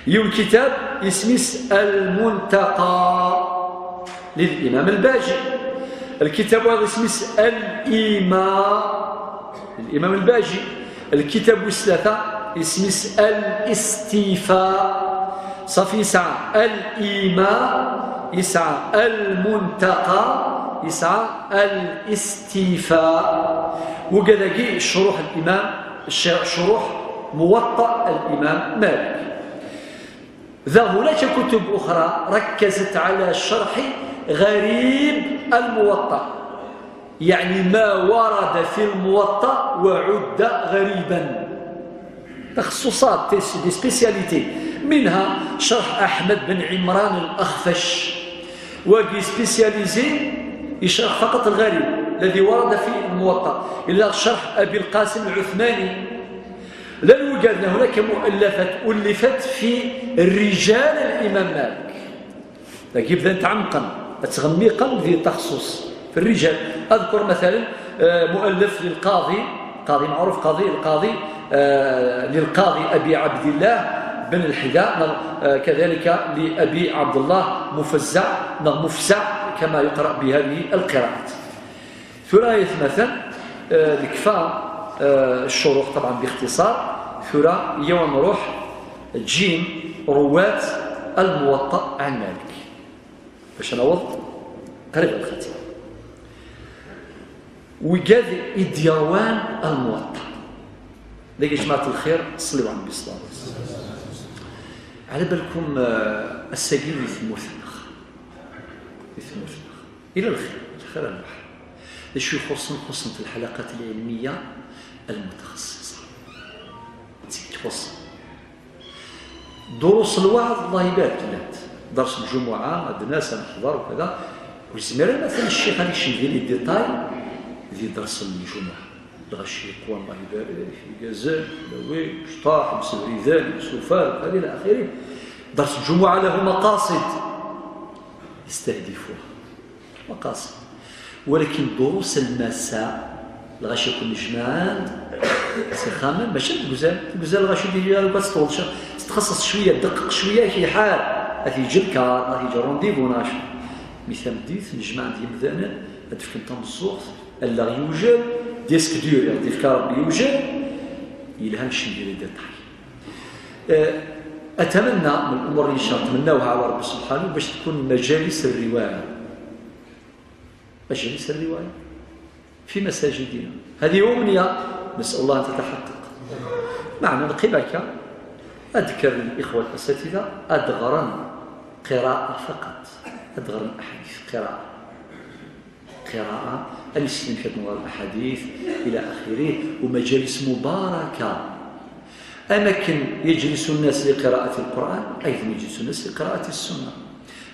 يوم كتاب اسميس المنتقى للإمام الباجي. الكتاب هذا اسميس الإيماء للإمام الباجي. الكتاب الثلاثة اسميس الاستيفاء. صافي، يسعى الإيماء، يسعى المنتقى، يسعى الاستيفاء. وكذا شروح الإمام الش-، شروح موطأ الإمام مالك. ذا هناك كتب أخرى ركزت على شرح غريب الموطأ، يعني ما ورد في الموطأ وعد غريبا. تخصصات، des spécialités، منها شرح أحمد بن عمران الأخفش، وكي spécialisé يشرح فقط الغريب الذي ورد في الموطأ، إلا شرح أبي القاسم العثماني. لا، وجدنا هناك مؤلفات ألفت في رجال الإمام مالك. لكن يبدا نتعمقن، تغميقن في التخصص في الرجال. أذكر مثلا، آه، مؤلف للقاضي، قاضي معروف، قاضي، القاضي، آه، للقاضي أبي عبد الله بن الحذاء، آه، كذلك لأبي عبد الله مفزع، مفزع، كما يقرأ بهذه القراءات. ثرا يثمثن، آه، نكفى، آه، الشروح طبعا باختصار. ثرا يوم نروح جيم رواة الموطأ عن مالك. باش نوض قريب الختيم. وقال إديوان الموطأ. ديك جماعة الخير، صلوا على النبي صلى الله عليه وسلم. على بالكم، آه، الساقين يثموثنخ. يثموثنخ. إلى الخير، الخير البحر. شو يخصن، خصن في الحلقات العلمية المتخصصة. تخصن. Durus lwaɛḍ, Allah ibarak, llant. Dars lǧumuɛa, ad nas ad neḥḍer ukada. Ur yezmir ara matan ccix ad ikcem di les détails di dars lǧumuɛa. Lɣaci yeqwan, Allah ibarak, igazel, lawi, mecṭaḥ, msebriden, msufar, ukada ila axiri. Dars lǧumuɛa lahu maqasid yestehdifuha. Maqasid. Walakin durus lmasa, lɣaci akk nejmaɛen-d s ixxamen, mačči deg uzal, deg uzal lɣaci d-yili ara ad teṭṭuḍ, tetxaṣṣaṣ cwiya, ddeqq cwiya, ad k-iḥar, ad t-yeǧǧ lkar, ad t-yeǧǧ rendez-vous, neɣ acu. Mi tameddit, nejmaɛen-d yimdanen, ad d-fken tameẓẓuɣt, allaɣ yewjed, disque dur, ad d-yefk Rebbi yewjed, yelha nekcem di les détails. Eh, أتمنى من الأمور اللي إن شاء الله نتمناوها على ربي سبحانه باش تكون مجالس الرواية. مجالس الرواية في مساجدنا. هذه أمنية، نسأل الله أن تتحقق. معنى القيمة، أذكر الإخوة الأساتذة، أدغرا قراءة فقط. أدغرا أحاديث قراءة. قراءة، أن يسلم كتنظر الأحاديث إلى آخره، ومجالس مباركة. أماكن يجلس الناس لقراءة القرآن، أيضا يجلس الناس لقراءة السنة.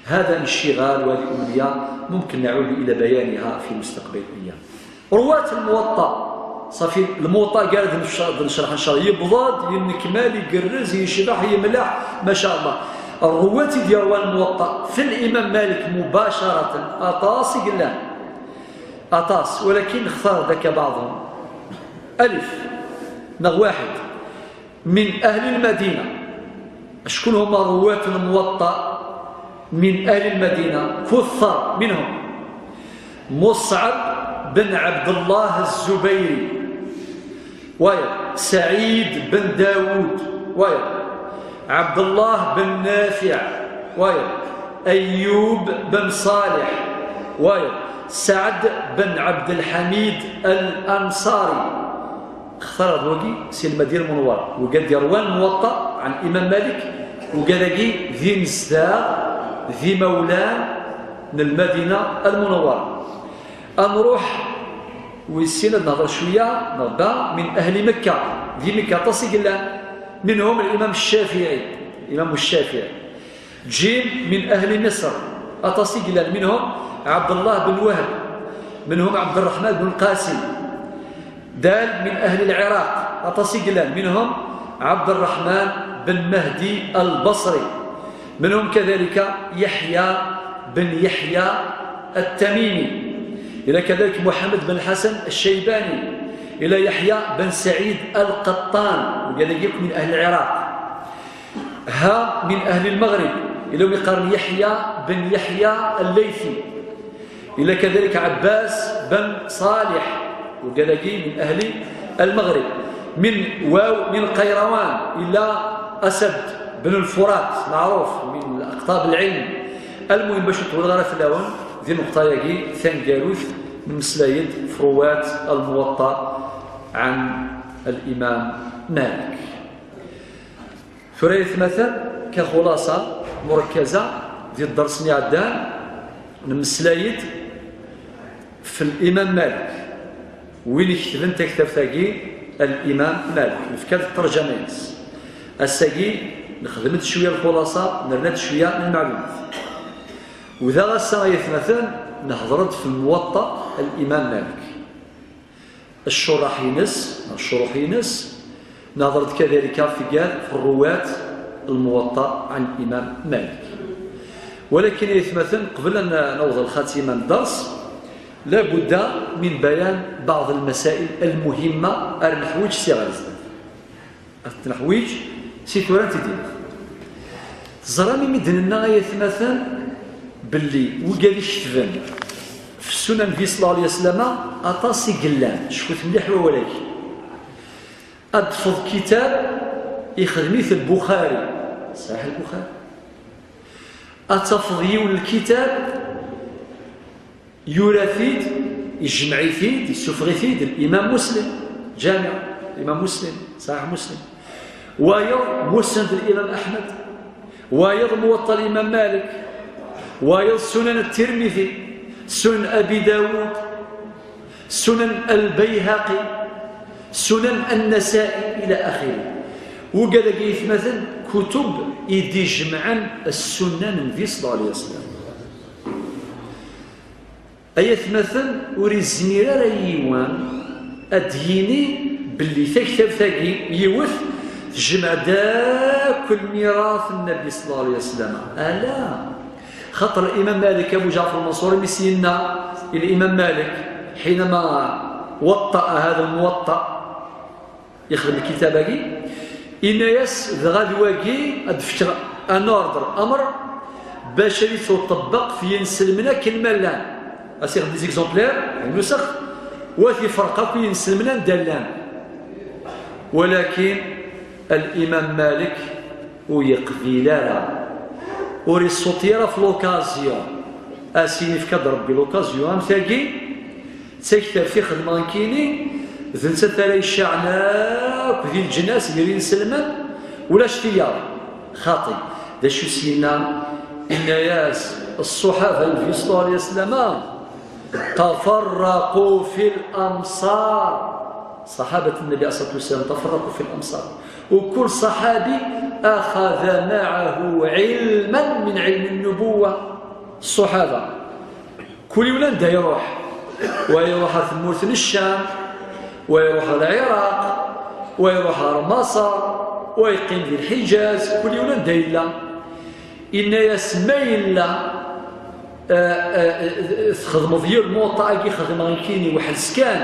هذا انشغال وهذه أمنية ممكن نعود إلى بيانها في مستقبل الأيام. رواة الموطأ، صافي، الموطأ قاعد نش-، نشرح إن شاء الله. يبضاد، ينكمل، يقرز، يشبح، يملح، ما شاء الله. الرواة ديال رواة الموطأ في الإمام مالك مباشرة، أطاس قلنا، أطاس، ولكن اختار ذاك بعضهم. ألف، نغ واحد، من أهل المدينة. شكون هما رواة الموطأ من أهل المدينة؟ كثر منهم: مصعب بن عبد الله الزبيري، وايض سعيد بن داود، وايض عبد الله بن نافع، وايض أيوب بن صالح، وايض سعد بن عبد الحميد الأنصاري. اختار هذا الوقي سي المدينة المنورة، وقال ديال روان الموطأ عن الإمام مالك، وقال لي ذي مزداغ، ذي مولان من المدينة المنورة. أنروح ويسينا نهضر شوية، نبدا من أهل مكة، ذي مكة تصيق الله، منهم الإمام الشافعي، الإمام الشافعي. جيم من أهل مصر، أطاسي قلال، منهم عبد الله بن وهب، منهم عبد الرحمن بن القاسم. دال من أهل العراق، أطاسي قلال، منهم عبد الرحمن بن مهدي البصري، منهم كذلك يحيى بن يحيى التميمي، إلى كذلك محمد بن الحسن الشيباني، إلى يحيى بن سعيد القطان، وقال لك من أهل العراق. ها من أهل المغرب، إلى يقارن يحيى بن يحيى الليثي، إلى كذلك عباس بن صالح، وقال لك من أهل المغرب، من واو من قيروان إلى أسد بن الفرات، معروف من أقطاب العلم. المهم، باش نطول غير في الأول، ذي نقطة ياكي ثاني قاروث من مسلايد فروات الموطأ عن الإمام مالك. Tura yetmatan, ka xulasa murekkaza di dders-nni iɛeddan, nemmeslay-d f l'imam Malik, win iketben taktabt-agi, l'imam Malik, nefka-d ṭṭerǧama-ines. Ass-agi nexdem-d cwiya lxulasa, nerna-d cwiya n lmeɛlumat. U daɣ ass-a ay atmaten, nehḍer-d f Lmuwaṭṭa n l'imam Malik. Ccuraḥ-ines, neɣ ccuruḥ-ines, nehḍer-d kadalik ɣef tgad, f rruwat n Lmuwaṭṭa ɛan Imam Malik. Walakin ay atmaten, qbel ad n-, naweḍ lxatima n dders, la budda min bayan baɛḍ lmasail lmuhimma ara neḥwiǧ si ɣer zdat. Ad t-neḥwiǧ si tura n tidinit. Teẓram imi d-nenna ay atmaten belli wigad iketben f Ssunan Nabi sallallahu alayhi wa sallam, aṭas i yellan, cfut mliḥ wawal-agi. Ad d-tfeḍ kitab ixdem-it Lbuxari, Saḥiḥ Lbuxari. Ad tafeḍ yiwen lkitab yura-t-id, ijmeɛ-it-id, isuffeɣ-it-id l'imam Muslim, Ǧamiɛ l'imam Muslim, Saḥiḥ Muslim. Wayeḍ Musnad l'imam Aḥmed. Wayeḍ Muwaṭṭa l'imam Malik. Wayeḍ Sunan Tirmidi. Sunan Abi Dawud. Sunan Lbayhaqi. Sunan Nnasa'i ila axiri. Wugad-agi yetmaten kutub i d-ijemɛen ssunna n Nnbi صلى الله عليه وسلم. Ay atmaten, ur izmir ara yiwen ad d-yini belli taktabt-agi yiwet tejmeɛ-d akk lmirat n Nnbi صلى الله عليه وسلم. Ala. Xaṭer Imam Malik, Abu Ǧaɛfar Manṣur, imi s-yenna i Imam Malik, حينما وطأ هذا الموطأ, yexdem lkitab-agi, yenna-yas: dɣa d wagi ad d-fkeɣ un ordre, amr, bac ad ittuṭebbeq f yinselmen akken ma llan. Ad s-ixdem des exemplaires, ay nusex, u ad t-iferq akk i yinselmen anda llan. Walakin Al-Imam Malik ur yeqbil ara, ur iṣuṭi ara f l'occasion. A s-yini, yefka-d Rebbi l'occasion am tagi, d taktabt i xedmeɣ nekkini, d nettat ara icaɛen akk di leǧnas, gar inselmen, ulac tiyaḍ. Xaṭi. D acu s-yenna? Yenna-yas: ṣṣuḥaba n Nnbi صلى الله عليه وسلم تفرقوا في الأمصار. صحابة النبي عليه الصلاة والسلام تفرقوا في الأمصار. وكل صحابي أخذ معه علما من علم النبوة. الصحابة كل يولان دا يروح، ويروح ثمورة الشام، ويروح العراق، ويروح مصر، ويقيم في الحجاز، كل يولان دا يلا. Yenna-yas: ma yella, eh, eh, txedmeḍ yir Muwaṭṭa-agi xedmeɣ nekkini weḥd-s kan,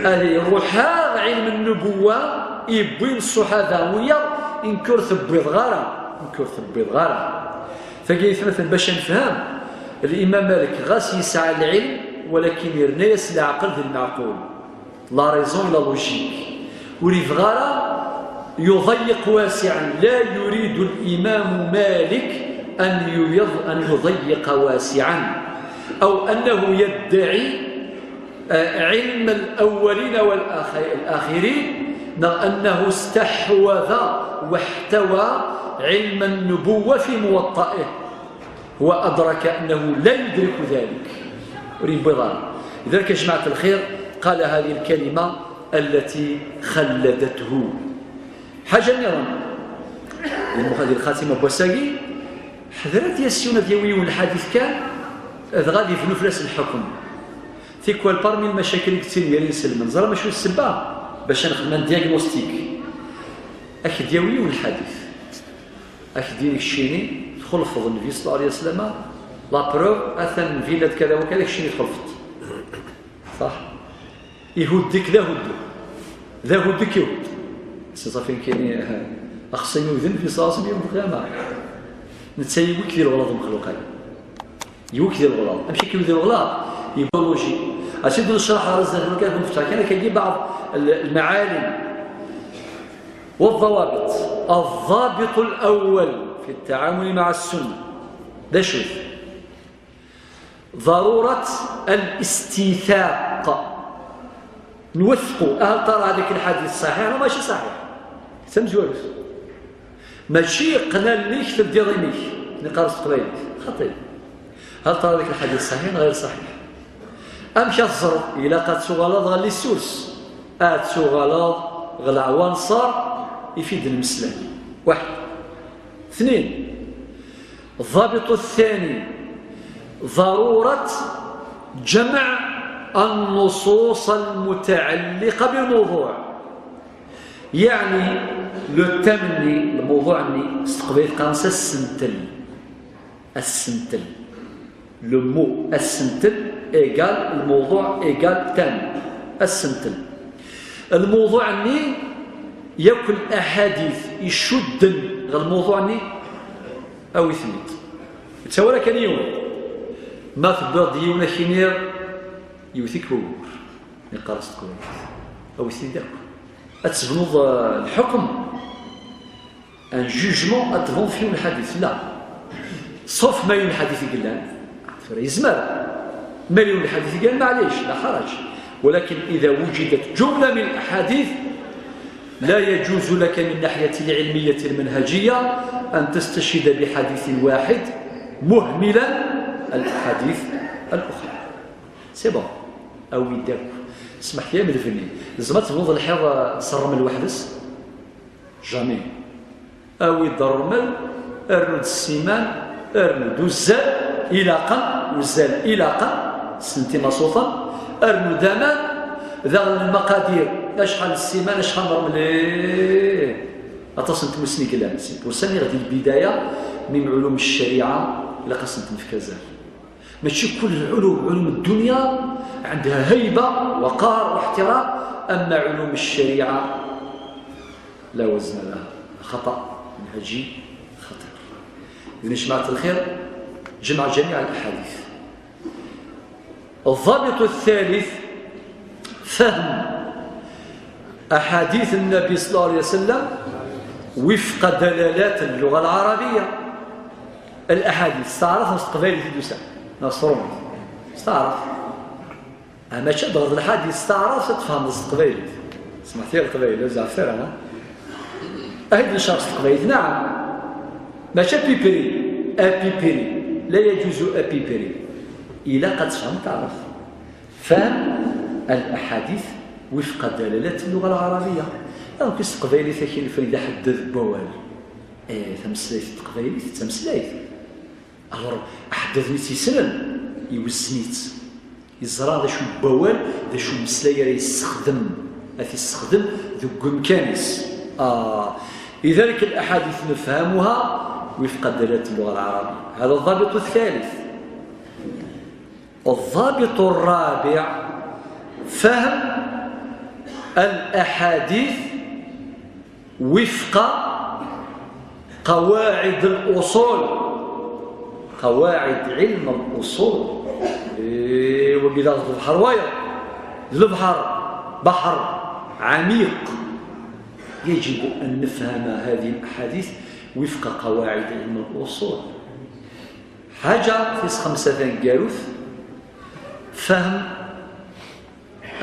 ad iruḥ-aɣ ɛilm n-nubuwa i wwin ṣṣuḥaba wiyaḍ, nekk ur t-wwiḍeɣ ara, nekk ur t-wwiḍeɣ ara. Tagi ay atmaten, bac ad nefhem, Limam Malik ɣas yesɛa lɛilm, walakin yerna-yas leɛqel d lmeɛqul. La raison et la logique. Ur yebɣi ara يضيق واسعا، لا يريد الإمام مالك أن يض-، أن يضيق واسعا، أو أنه يدعي، آه، علم الأولين والآخرين، أو أنه استحوذ واحتوى علم النبوة في موطئه. هو أدرك أنه لا يدرك ذلك. Ur yewwiḍ ara. لذلك يا جماعة الخير، قال هذه الكلمة التي خلدته. Ḥaǧa nniḍen. Di lxatima n wass-agi, ḥedret yas yiwen ad yawi yiwen lḥadit kan, dɣa ad yebnu fell-as lḥukm. Tikwal parmi lmacakil i yettilin gar inselmen, ẓra mačči d ssebba, bac ad nexdem un diagnostic. Ad k-d-yawi yiwen lḥadit. Ad k-d-yini keččini txulfeḍ Nnbi صلى الله عليه وسلم, la preuve, atan villa d kada wa kada, keččini txulfeḍ. Ṣaḥ? Ihudd-ik d ahuddu. D ahuddu i k-ihudd. Si ṣafi nekkini, axṣim-iw d Nnbi صلى الله عليه وسلم yawm lqiyama. Netta yewwi-k di leɣlaḍ umexluq-agi. Yewwi-k di leɣlaḍ. Amek i k-yewwi di leɣlaḍ? Yewwi logique. Ad tt-id necreḥ ar zdat, nekk ad nefteḥ kan akkagi بعض ال-, المعالم. والضوابط. الضابط الأول في التعامل مع السنة. D acu-t? ضرورة الاستيثاق. نوثقوا. هل ترى هذاك الحديث صحيح ولا ماشي صحيح؟ تمزوج. ماشي قنا ليك تبدي ضيميك. نقرص قبيلك. خطير. هل ترى هذاك الحديث صحيح ولا غير صحيح؟ Amek ad teẓreḍ? Ilaq ad tuɣaleḍ ɣer les sources, ad tuɣaleḍ ɣer leɛwanṣer i f-id-nmeslay. Waḥed. Tnin, الضابط الثاني ضرورة جمع النصوص المتعلقة بالموضوع. يعني le thème-nni, الموضوع-nni, s teqbaylit qqaren-as asentel. Asentel. Le mot asentel égale الموضوع égale thème. Asentel. الموضوع-nni, yakk laḥadit icudden ɣer الموضوع-nni, awi-ten-id. Ttawar kan yiwen. Ma tewwiḍ-d yiwen ad k-iniɣ, yewwet-ik wugur. Yeqqar s teqbaylit. Awi-ten-id akk. Ad tebnuḍ, eh, lḥukm. Un jugement ad tebnuḍ f yiwen lḥadit, la. Sauf ma yiwen lḥadit i yellan, tura yezmer. Ma yiwen lḥadit i yellan, maɛlic, la ḥaraǧ. ولكن إذا وجدت جملة من الأحاديث، لا يجوز لك من ناحية العلمية المنهجية أن تستشهد بحديث واحد مهملا الأحاديث الأخرى. C'est bon. Awi-d akk. Smeḥ-iyi, am lbenni. Tzemreḍ ad tebnuḍ lḥiḍ, eh, s ṛṛmel weḥd-s? Jamais. Awi-d ṛṛmel, rnu-d ssiman, rnu-d uzzal ilaqen, uzzal ilaqen, ssenti masuṭen, rnu-d aman, daɣen lmaqadir, acḥal ssiman, acḥal n ṛṛmel, eh, aṭas n tmusni i yellan. C'est pour ça nniɣ di lbidaya, mi mɛulum ccariɛa, ilaq ad sent-nefk azal. Mačči kul lɛulum, ɛulum ddunya, ɛendha hayba, waqar, waḥtiram, ama ɛulum ccariɛa, لا وزن لها. خطأ منهجي خطير. إذن يا جماعة الخير، جمع جميع الأحاديث. الضابط الثالث فهم أحاديث النبي صلى الله عليه وسلم وفق دلالات اللغة العربية. الأحاديث استعرف مستقبل في دوسان نصرون استعرف. Mačči ad d-teɣreḍ lḥadis s taɛrabt ad tfehmeḍ s teqbaylit. Smeḥ-iyi a Leqbayel, ad zeɛfeɣ ara. Ad d-necreḥ s teqbaylit, naɛam. Mačči apipri, apipri. La yaǧuzu apipri. Ilaq ad tfehmeḍ taɛrabt. فهم الأحاديث وفق دلالات اللغة العربية. Donc s teqbaylit ad k-inefren d aḥeddad n wawal. Eh, tameslayt n teqbaylit d tameslayt. Alors, aḥeddad-nni tt-yessnen, iwezzen-itt. Yeẓra d acu n wawal, d acu n umeslay ara yessexdem, ad t-yessexdem deg wemkan-is. آه. لذلك الأحاديث نفهمها وفق دلالة اللغة العربية. هذا الضابط الثالث. الضابط الرابع، فهم الأحاديث وفق قواعد الأصول، قواعد علم الأصول. إيه، وبلا البحر واير، البحر بحر عميق، يجب أن نفهم هذه الأحاديث وفق قواعد علم الأصول. حاجة في خمسة ثاني فهم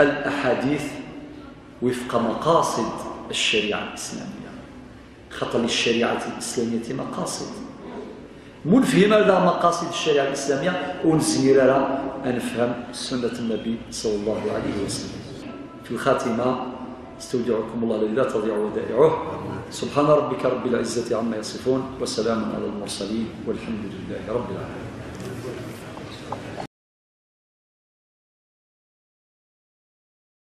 الأحاديث وفق مقاصد الشريعة الإسلامية. خاطر للشريعة الإسلامية مقاصد. منفهم هذا مقاصد الشريعة الإسلامية ونزمير أن نفهم سنة النبي صلى الله عليه وسلم. في الخاتمة، أستودعكم الله الذي لا تضيع ودائعه. سبحان ربك رب العزة عما يصفون، وسلام على المرسلين، والحمد لله رب العالمين.